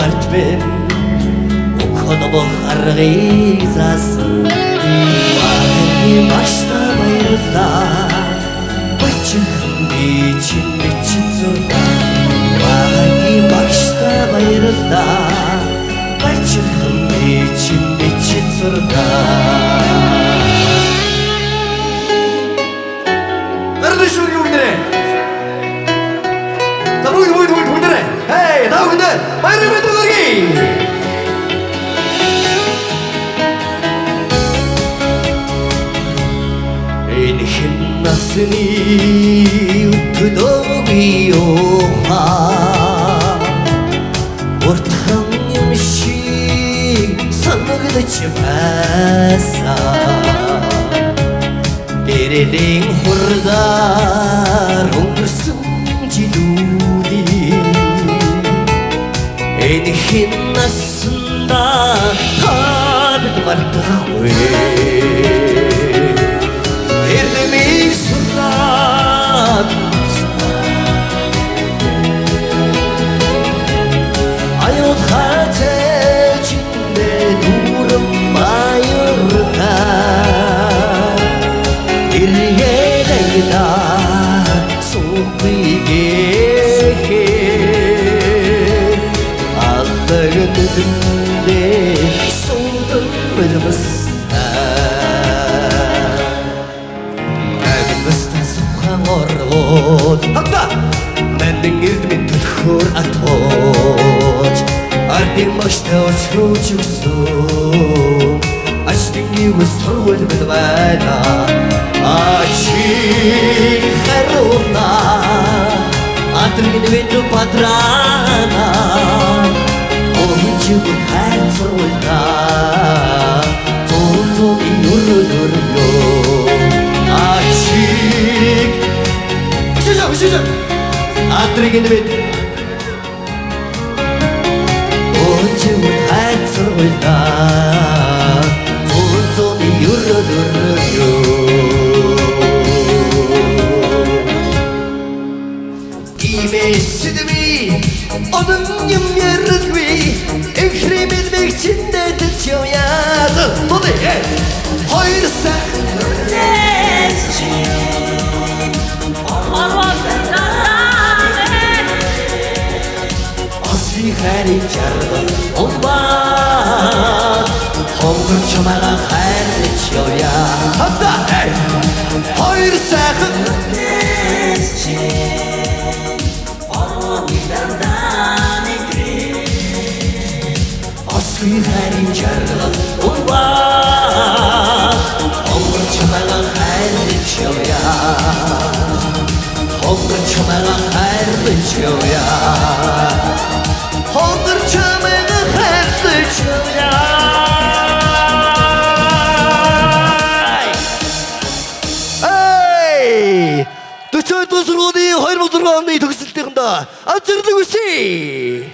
S4: Мартбен Окономо харгыг заасан Багны башта баярлаа Бачихан би чинь бичиж зурлаа Багны башта баярлаа Бачихан би чинь бичиж зурлаа.
S22: Бэрний шүргийн бүгдээрээ. За бүгд бүгд бүгд бүгдээрээ. Хей, та бүхэндээ баярын мэнд хүргэе.
S4: Энэ хэн насны төлөөгүй юуха уртхан юм шиг санагдаж байсан. Гэрлийн хурдаар өнгөрсөн жилүүдийн энэ хэн наснда та бид мартахгүй.
S22: Эрдэмийг сурлаад
S4: Аюулхай цэжиндээ дүүрэн баяртай эргээд ангидаа суухгүй гэхээр алдаг нүдэндээ суудан бэлмэстэй Нагмэстэй сухаан оргууд
S22: Хатта!
S4: Нандин эрдмийн төлхөөр атгууж ардын багштай оршууж өгсөн Ачтингийн үс сургууль бид байна. Ачиг хариуна Адрын бид бадрана Огч бүр хайр сургуульда Зуун зуун өрөөлөрөө Ачиг Өшөжөө өшөжөө Адрын бид Огч бүр хайр сургуульда Зуун зуун өрөөлөрөө Имэсдми Одон юм ярилгүй Эхрэмэл мэгчэндээ төчөөя Тулы хоёр сайхан Осви хайрын жаргал умбаа Хонгор чамайгаа хайрлаж явъя. Хамтдаа хоёр сайхан Осви хайрын жаргал умбаа Хонгор чамайгаа хайрлаж явъя. Хонгор чамайгаа хайрлаж явъя. Хонгор чамайгаа хайрлаж явъя. Эй! 42 дугаар сургуулийн 2006 оны төгсөлтөнд азарлаг үсэ.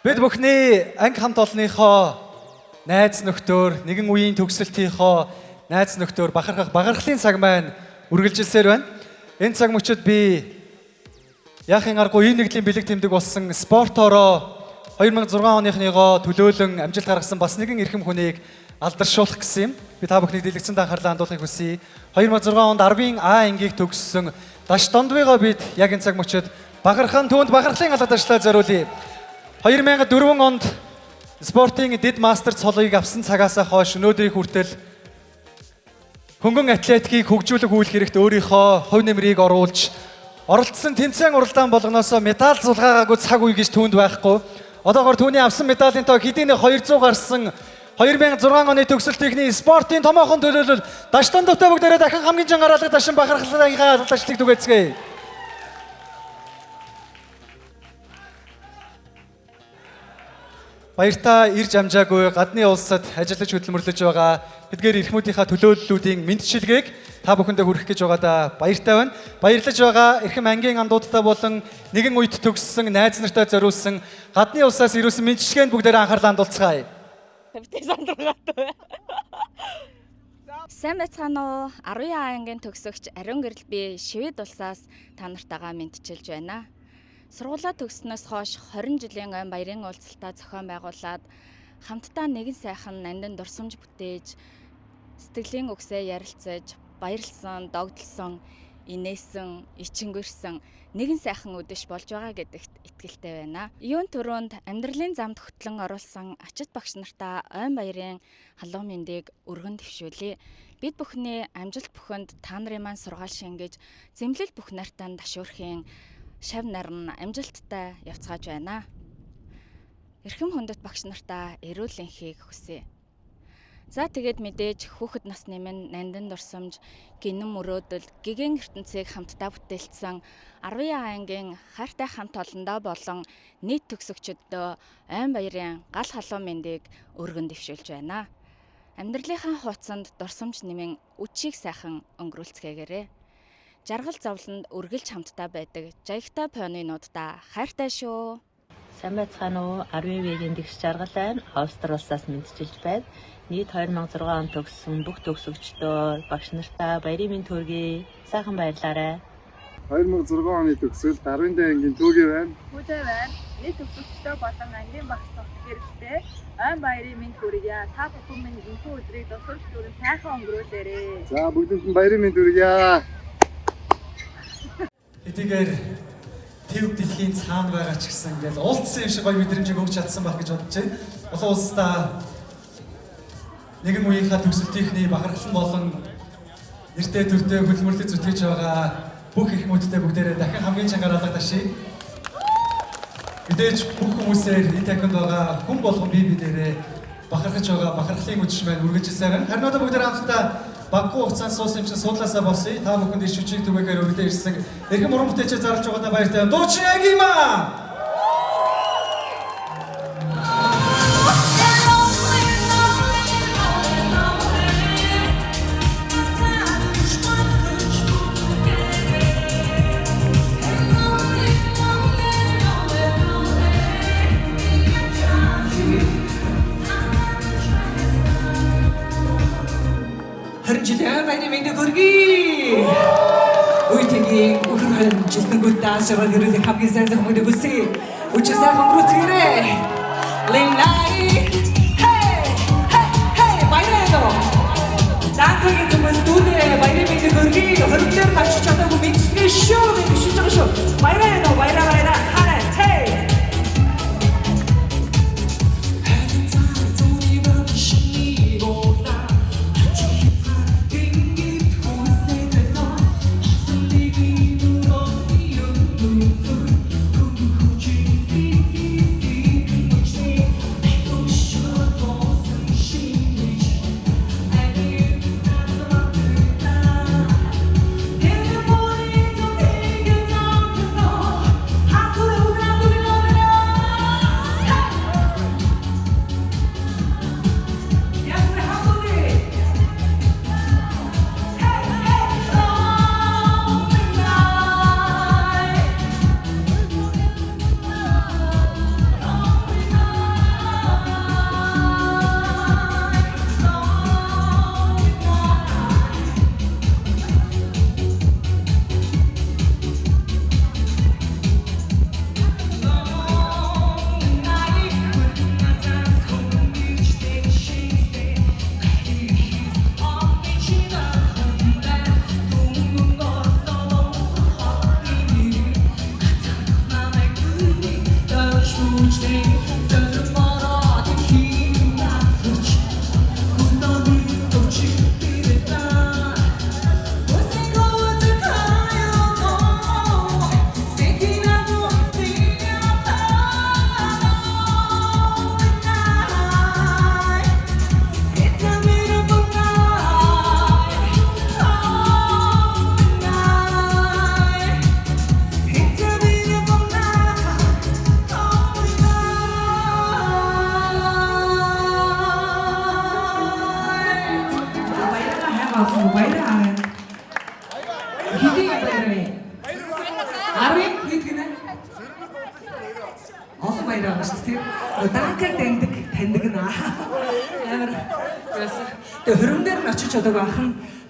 S7: Бид бүхний анги хамт олонныхоо найз нөхдөр, нэгэн үеийн төгсөлтийнхоо найз нөхдөр бахархах бахархлын цаг маань үргэлжилсээр байна. Энэ цаг мөчид би яахын аргагүй энэ нэгдлийн бэлэг тэмдэг болсон спортоороо 2006 оныхныгоо төлөөлөн амжилт гаргасан бас нэгэн эрхэм хүнийг алдаршуулах гэсэн юм. Би та бүхнийг дэлгэцэн анхаарлаа хандуулахыг хүсье. 2006 онд 10-ын А ангийг төгссөн Даш Дондвыгоо бид яг энэ цаг мөчид бахархан түүнд бахархлын алга ташлаа зориулъя. 2004 онд спортын дэд мастер цолыг авсан цагаасаа хойш өнөөдрийг хүртэл хөнгөн атлетикийг хөгжүүлэх үйл хэрэгт өөрийнхөө хувь нэмрийг оруулж оролцсон тэмцээн уралдаан болгоноосоо медаль зулгаагаагүй цаг үе гэж түүнд байхгүй. Одоогор түүний авсан медалийн тоо хэдийн 200 гарсан 2006 оны төгсөлтийнхний спортын томоохон төлөөлөл Даштандовтой бүгдээрээ дахин хамгийн чангаар алга ташин бахархлынхаа алга ташлыг түгээцгээе. Баяртай ирж амжаагүй гадны улсад ажиллаж хөдөлмөрлөж байгаа тэдгээр эрхмүүдийнхаа төлөөллүүдийн мэдчилгээг та бүхэндээ хүргэх гэж байгаадаа баяртай байна. Баярлаж байгаа эрхэм ангийн андуудтай болон нэгэн үед төгссөн найз нартай зориулсан гадны улсаас ирүүлсэн мэдчилгээнд бүгдээрээ анхаарлаа хандуулцгаая.
S2: Сайн байцгаана уу? 10 ангийн төгсөгч Ариун гэрэл би Швед улсаас та нартайгаа мэдчилж байна. Сургуулаа төгссөнөөс хойш 20 жилийн ойн баярын уулзалтаа зохион байгуулад хамтдаа нэгэн сайхан нандин дурсамж бүтээж сэтгэлийн үгсээ ярилцаж баярлсан, догдолсон, инээсэн, ичингэрсэн нэгэн сайхан үдэш болж байгаа гэдэгт итгэлтэй байна. Юун түрүүнд амьдралын замд хөтлөн оруулсан ачит багш нартаа ойн баярын халуун мэндийг өргөн дэвшүүлье. Бид бүхний амжилт бүхэнд та нарын маань сургаал шингэж зэмлэл бүх нартаа дашуурхийн шав нар нь амжилттай явцгааж байна. Эрхэм хүндэт багш нартаа эрүүл энхийг хүсье. За тэгээд мэдээж хүүхэд насны минь нандин дурсамж, гинэн мөрөөдөл, гигэн ертөнцийг хамтдаа бүтээлцсэн 10 ангийн хайртай хамт олондоо болон нийт төгсөгчдөдөө ойн баярын гал халуун мэндийг өргөн дэвшүүлж байна. Амьдралынхаа хуудсанд дурсамж нэмэн үчиг сайхан өнгөрүүлцгээгээрэй. Жаргал зовлонд үргэлж хамтдаа байдаг жаягтай понинуудаа хайртай шүү.
S6: Сайн байцгаана уу? 10 вэгийн дэгш жаргал байна. Австри улсаас мэдчилж байна. Нийт 2006 он төгссөн бүх төгсөгчдөө багш нартаа баярын мэнд хүргэе. Сайхан баярлаарай.
S3: 2006 оны төгсөл 10 ангийн төгөө байна.
S23: Хүзээ байна. Нийт төгсөгчдөө болон ангийн багш цогт гэрэлтэй ойн баярын мэнд хүргье. Та бүхэн минь энэхүү өдрийг дурсамж дүүрэн сайхан өнгөрүүлээрэй.
S3: За бүгдэнд нь баярын мэнд хүргье.
S7: Хэдийгээр төв дэлхийн цаана байгаа ч гэсэн ингээл уулзсан юм шиг гоё мэдрэмжийг өгч чадсан байх гэж бодож байна. Олон улсдаа нэгэн үеийнхаа төгсөлтийнхний бахархал болон нэртэй төртэй хөдөлмөрлөж зүтгэж байгаа бүх их мөдтэй бүгдээрээ дахин хамгийн чангаар алга ташъя. Мэдээж бүх хүмүүсээр энэ танхимд байгаа хүн болгон бие биенээрээ бахархаж байгаа бахархлын үдшил маань үргэлжилсээр байна. Харин одоо бүгдээр хамтдаа баггүй хугацаанд суусан юм чинь суудлаасаа босъё. Та бүхэнд ирч хүчийг түгээхээр өргөдөө ирсэн эрхэм уран бүтээлчид зарлж байгаадаа баяртай. Дуучин Агима!
S9: Жилийн баярын мэндийг хүргэе. Үе тэнгийн үхэр хорин жилтэнгүүдтэй аз жаргал эрүүлэх хамгийн сайн сайхан мэндийг хүсье. Өчиг сайхан өнгөрөөцгөөрэй. Линай. Хей! Хей! Хей! Баяраа нөө. Даанхагийн хүмүүс дүүнээ баярын мэндийг хүргэе. Хорин дээр очиж чадаагүй мэдчихлээ шүү. Би бишиж байгаа шүү. Баяраа нөө. Баяраа баяраа. Хараа. Хей!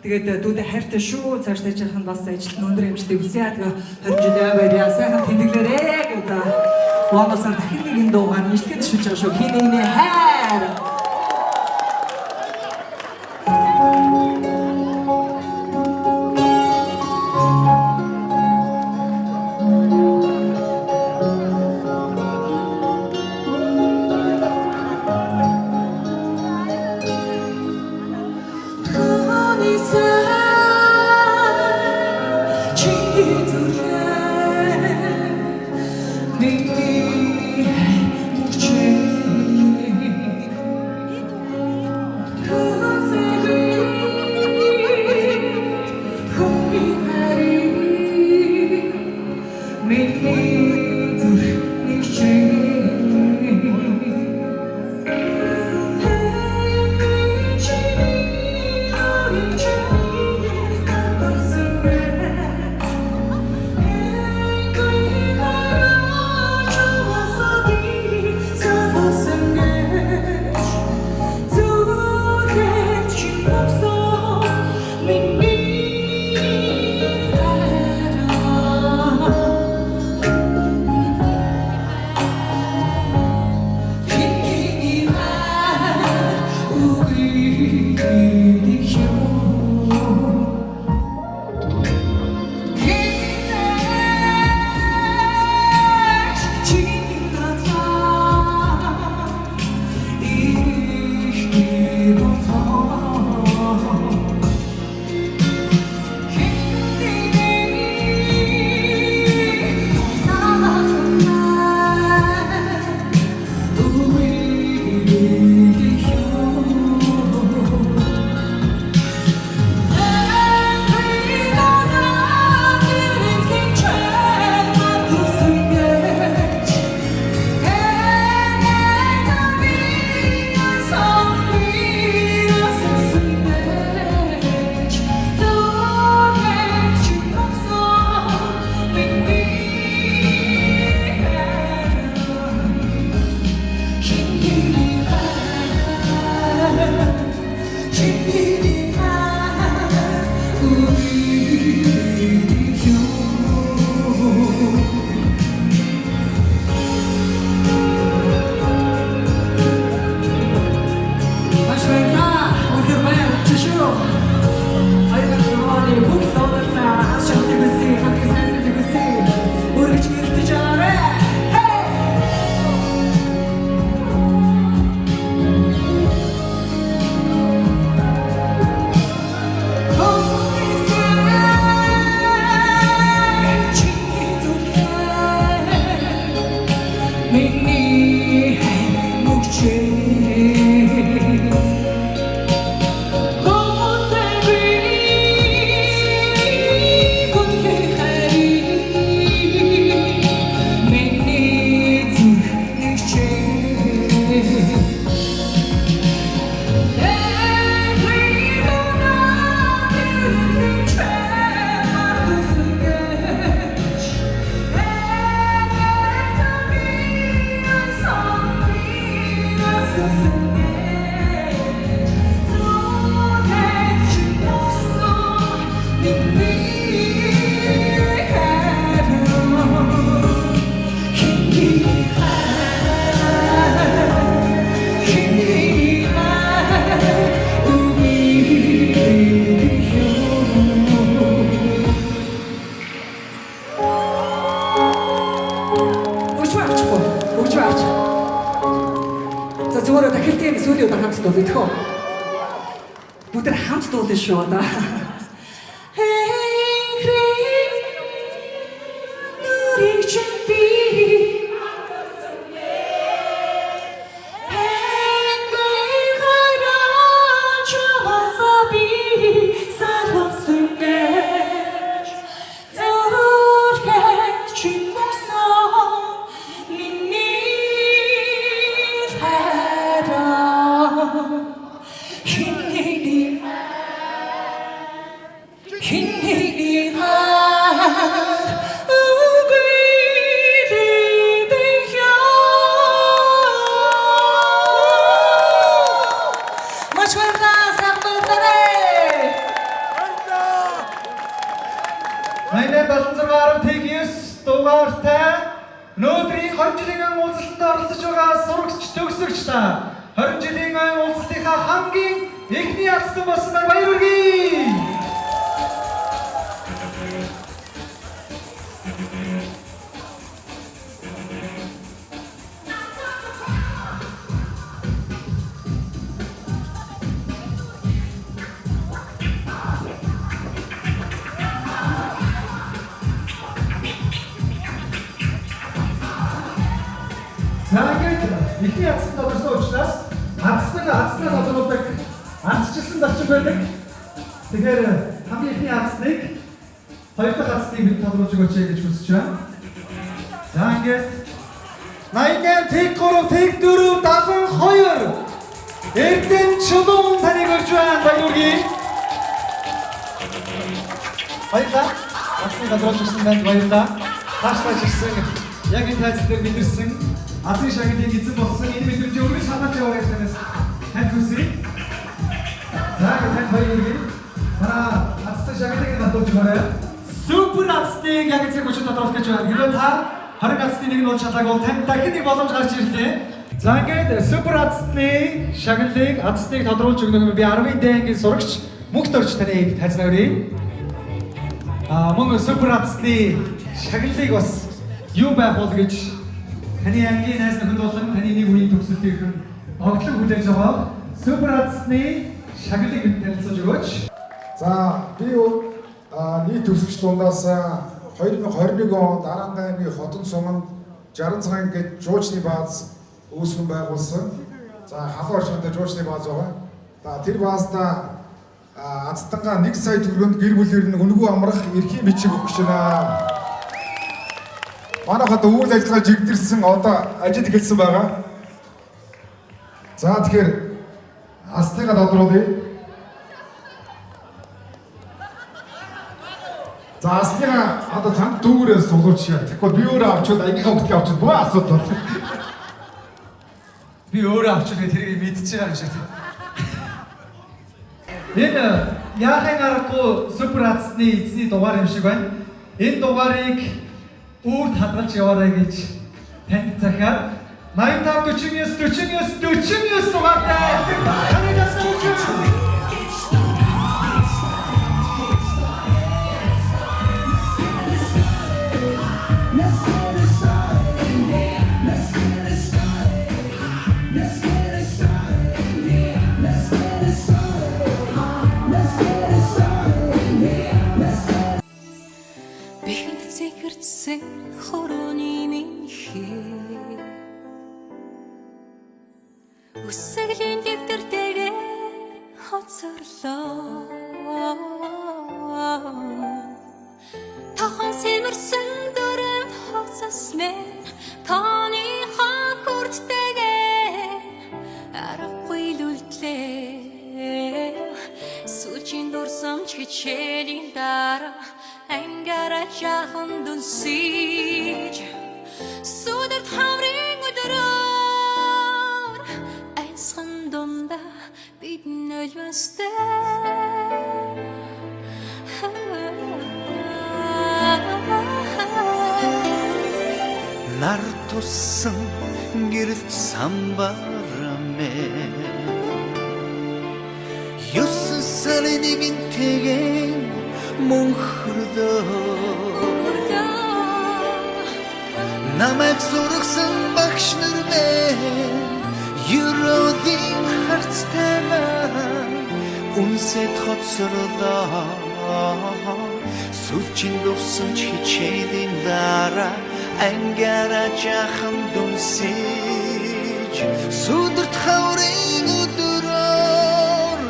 S9: Тэгээд дүүдээ хайртай шүү. Цааш таажих нь бас ажилд нь өндөр амжилтыг хүсье. Тэгээ 20 жилийн баяраа сайхан тэмдэглээрэй гэдэг. Бонусаар дахин нэгэн дуугаар нэшлэхэд шүлж байгаа шүү. Хин нэгний хайр. Миний мөрчээ. Маш баярлалаа. Үнэхээр баяр хүрч шүү. 2006 оны бүх лоонортаа аз жаргалыг хүсье, хамгийн сайн сайныг хүсье. Өргөж гэрэлтэж байгаарай. Миний мөгчээ. Өгч авчихгүй. Өгч авч. За зүгээр дахил тийм сүүлийн удаа хамт дуулъя тхөө. Бүгд хамт дуулна шүү одоо. Хэнхрийн нүрийг чинь би хэнгүй хараач чамаасаа би салгасан гэж зүрхэд чинь мөсөн миний хараа хинний хинний хар Маш баярлалаа, сайхан баярлалаа.
S7: 8876.9 дугаартай өнөөдрийн 20 жилийн ойн уулзалтанд оролцож байгаа сурагч төгсөгч та 20 жилийн ойн уулзалтынхаа хамгийн эхний алстан болсон байна. Баяр хүргэе. За ингээд эхний хадсан тодорсон учраас хадсан хадснаа тодруулдаг андчилсан зочин байдаг. Тэгэхээр хамгийн эхний хадсныг хоёр дахь хадсныг бид тодруулж өгөөч гэж хүсэж байна. За ингээд 88 тэг 3 тэг 4 72 Эрдэнэ Чулуун таныг урьж байна. Баяр хүргэе. Баярлалаа. Хадсныг тодруулж ирсэн танд баярлалаа. Цаашлаж ирсэн яг энэ тайзан дээр мэдэрсэн азийн шагналын эзэн болсон энэ мэдрэмжийг үргэлж хадгалж яваарай гэж танаас танд хүсье. За танд баяр хүргэе. Манай азтай шагналыг татуулж өгөөрэй. Супер азтыг яг эцэг хүчит тодруулах гэж байна. Хэрвээ та 20 азтны нэг нь болж чадаагүй бол танд дахин нэг боломж гарч ирлээ. За ингээд супер азтны шагналыг азтыг тодруулж өгнө нь би 10-ын дэнгийн сурагч мөнх дорж таныг тайзнаа өрье. А мөн супер азтны шагналыг бас юу байх бол гэж таны ангийн найз нөхөд болон таны нэг үеийн төгсөлтийг огтлон хүлээж аваад супер азтны шагналыг бид танилцуулж өгөөч.
S3: За би нийт төгсөгч дундаас 2021 онд Аранда аймгийн Хотон суманд 60 цагаан гэж жуучны бааз үүсгэн байгуулсан. За халуун орчинд жуучны бааз байгаа. За тэр баазда азтангаа 1 сая төгрөгөнд гэр бүлээр нь үнэгүй амрах эрхийн бичиг өгөх гэж байна. Манайх одоо үйл ажиллагаа жигдэрсэн одоо ажил эхэлсэн байгаа. За тэгэхээр азтыгаа тодруулъя. За азтыгаа одоо цанд дүүрээ суулууч. Тэгэхгүй би өөрөө авчвал ангийнхаа хүүхдийг авчвал бүх асуудал болно.
S7: Би өөрөө авчвал тэрийг мэдчихэж байгаа юм шиг тийм. Энэ яахын аргагүй супер хатсны эзний дугаар юм шиг байна. Энэ дугаарыг үрд хадгалж яваарай гэж танд захиад 85 49 49 49 дугаартай таныг асууж.
S15: Бэхэнд цэгэрдсэн хорооны минь хээ. Үсгэлийн дэвтэртэйгээ хоцорлоо. Тохон сэмэрсэн дөрөв хувцас минь тооныхоо хүрттэйгээ аргагүй л үлдлээ. Сүүлчийн дурсамж хичээлийн дараа ангиараа жаахан дүнсэж сүдэрт хамрын өдрөөр айсхан дундаа бид нулимстай.
S11: Нар туссан гэрэлт самбарамэ 9 сарын нэгэнтэйгэн мөнхөрлөө. Намайг сургасан багш нар мэн ерөөлийн харцтай маань үнсэд хоцорлоо. Сүүлчийн дурсамж хичээлийн дараа ангиараа жаахан дүнсэж сүдэрт хаврын өдрөөр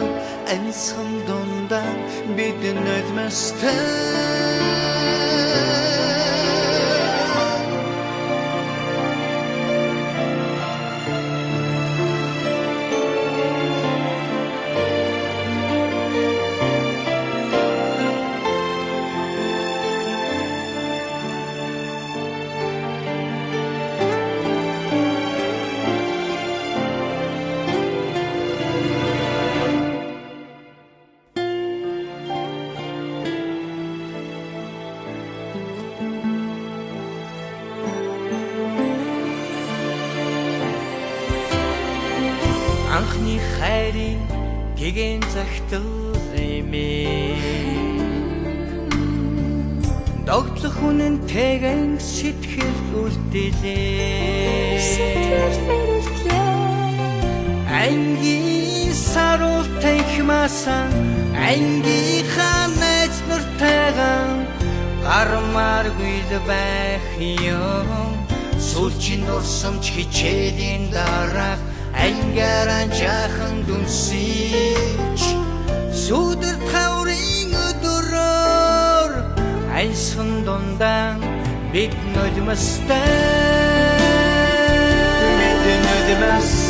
S11: анисхан дундаа бид нулимстай. Анхны хайрын гэгэн загтал эмээ. Догтлох үнэнтэйгэн сэтгэл үлдээлээ.
S15: Сэтгэл мэрэлтлээ.
S11: Ангийн саруул танхимаасан ангийнхаа найз нартайгаан гармааргүй л байх юм. Сүүлчийн дурсамж хичээлийн дараах ангиараа жаахан дүнсэж сүдэрт хаврын өдрөөр альсан дундаа бид нулимстай. Бид нулимстай.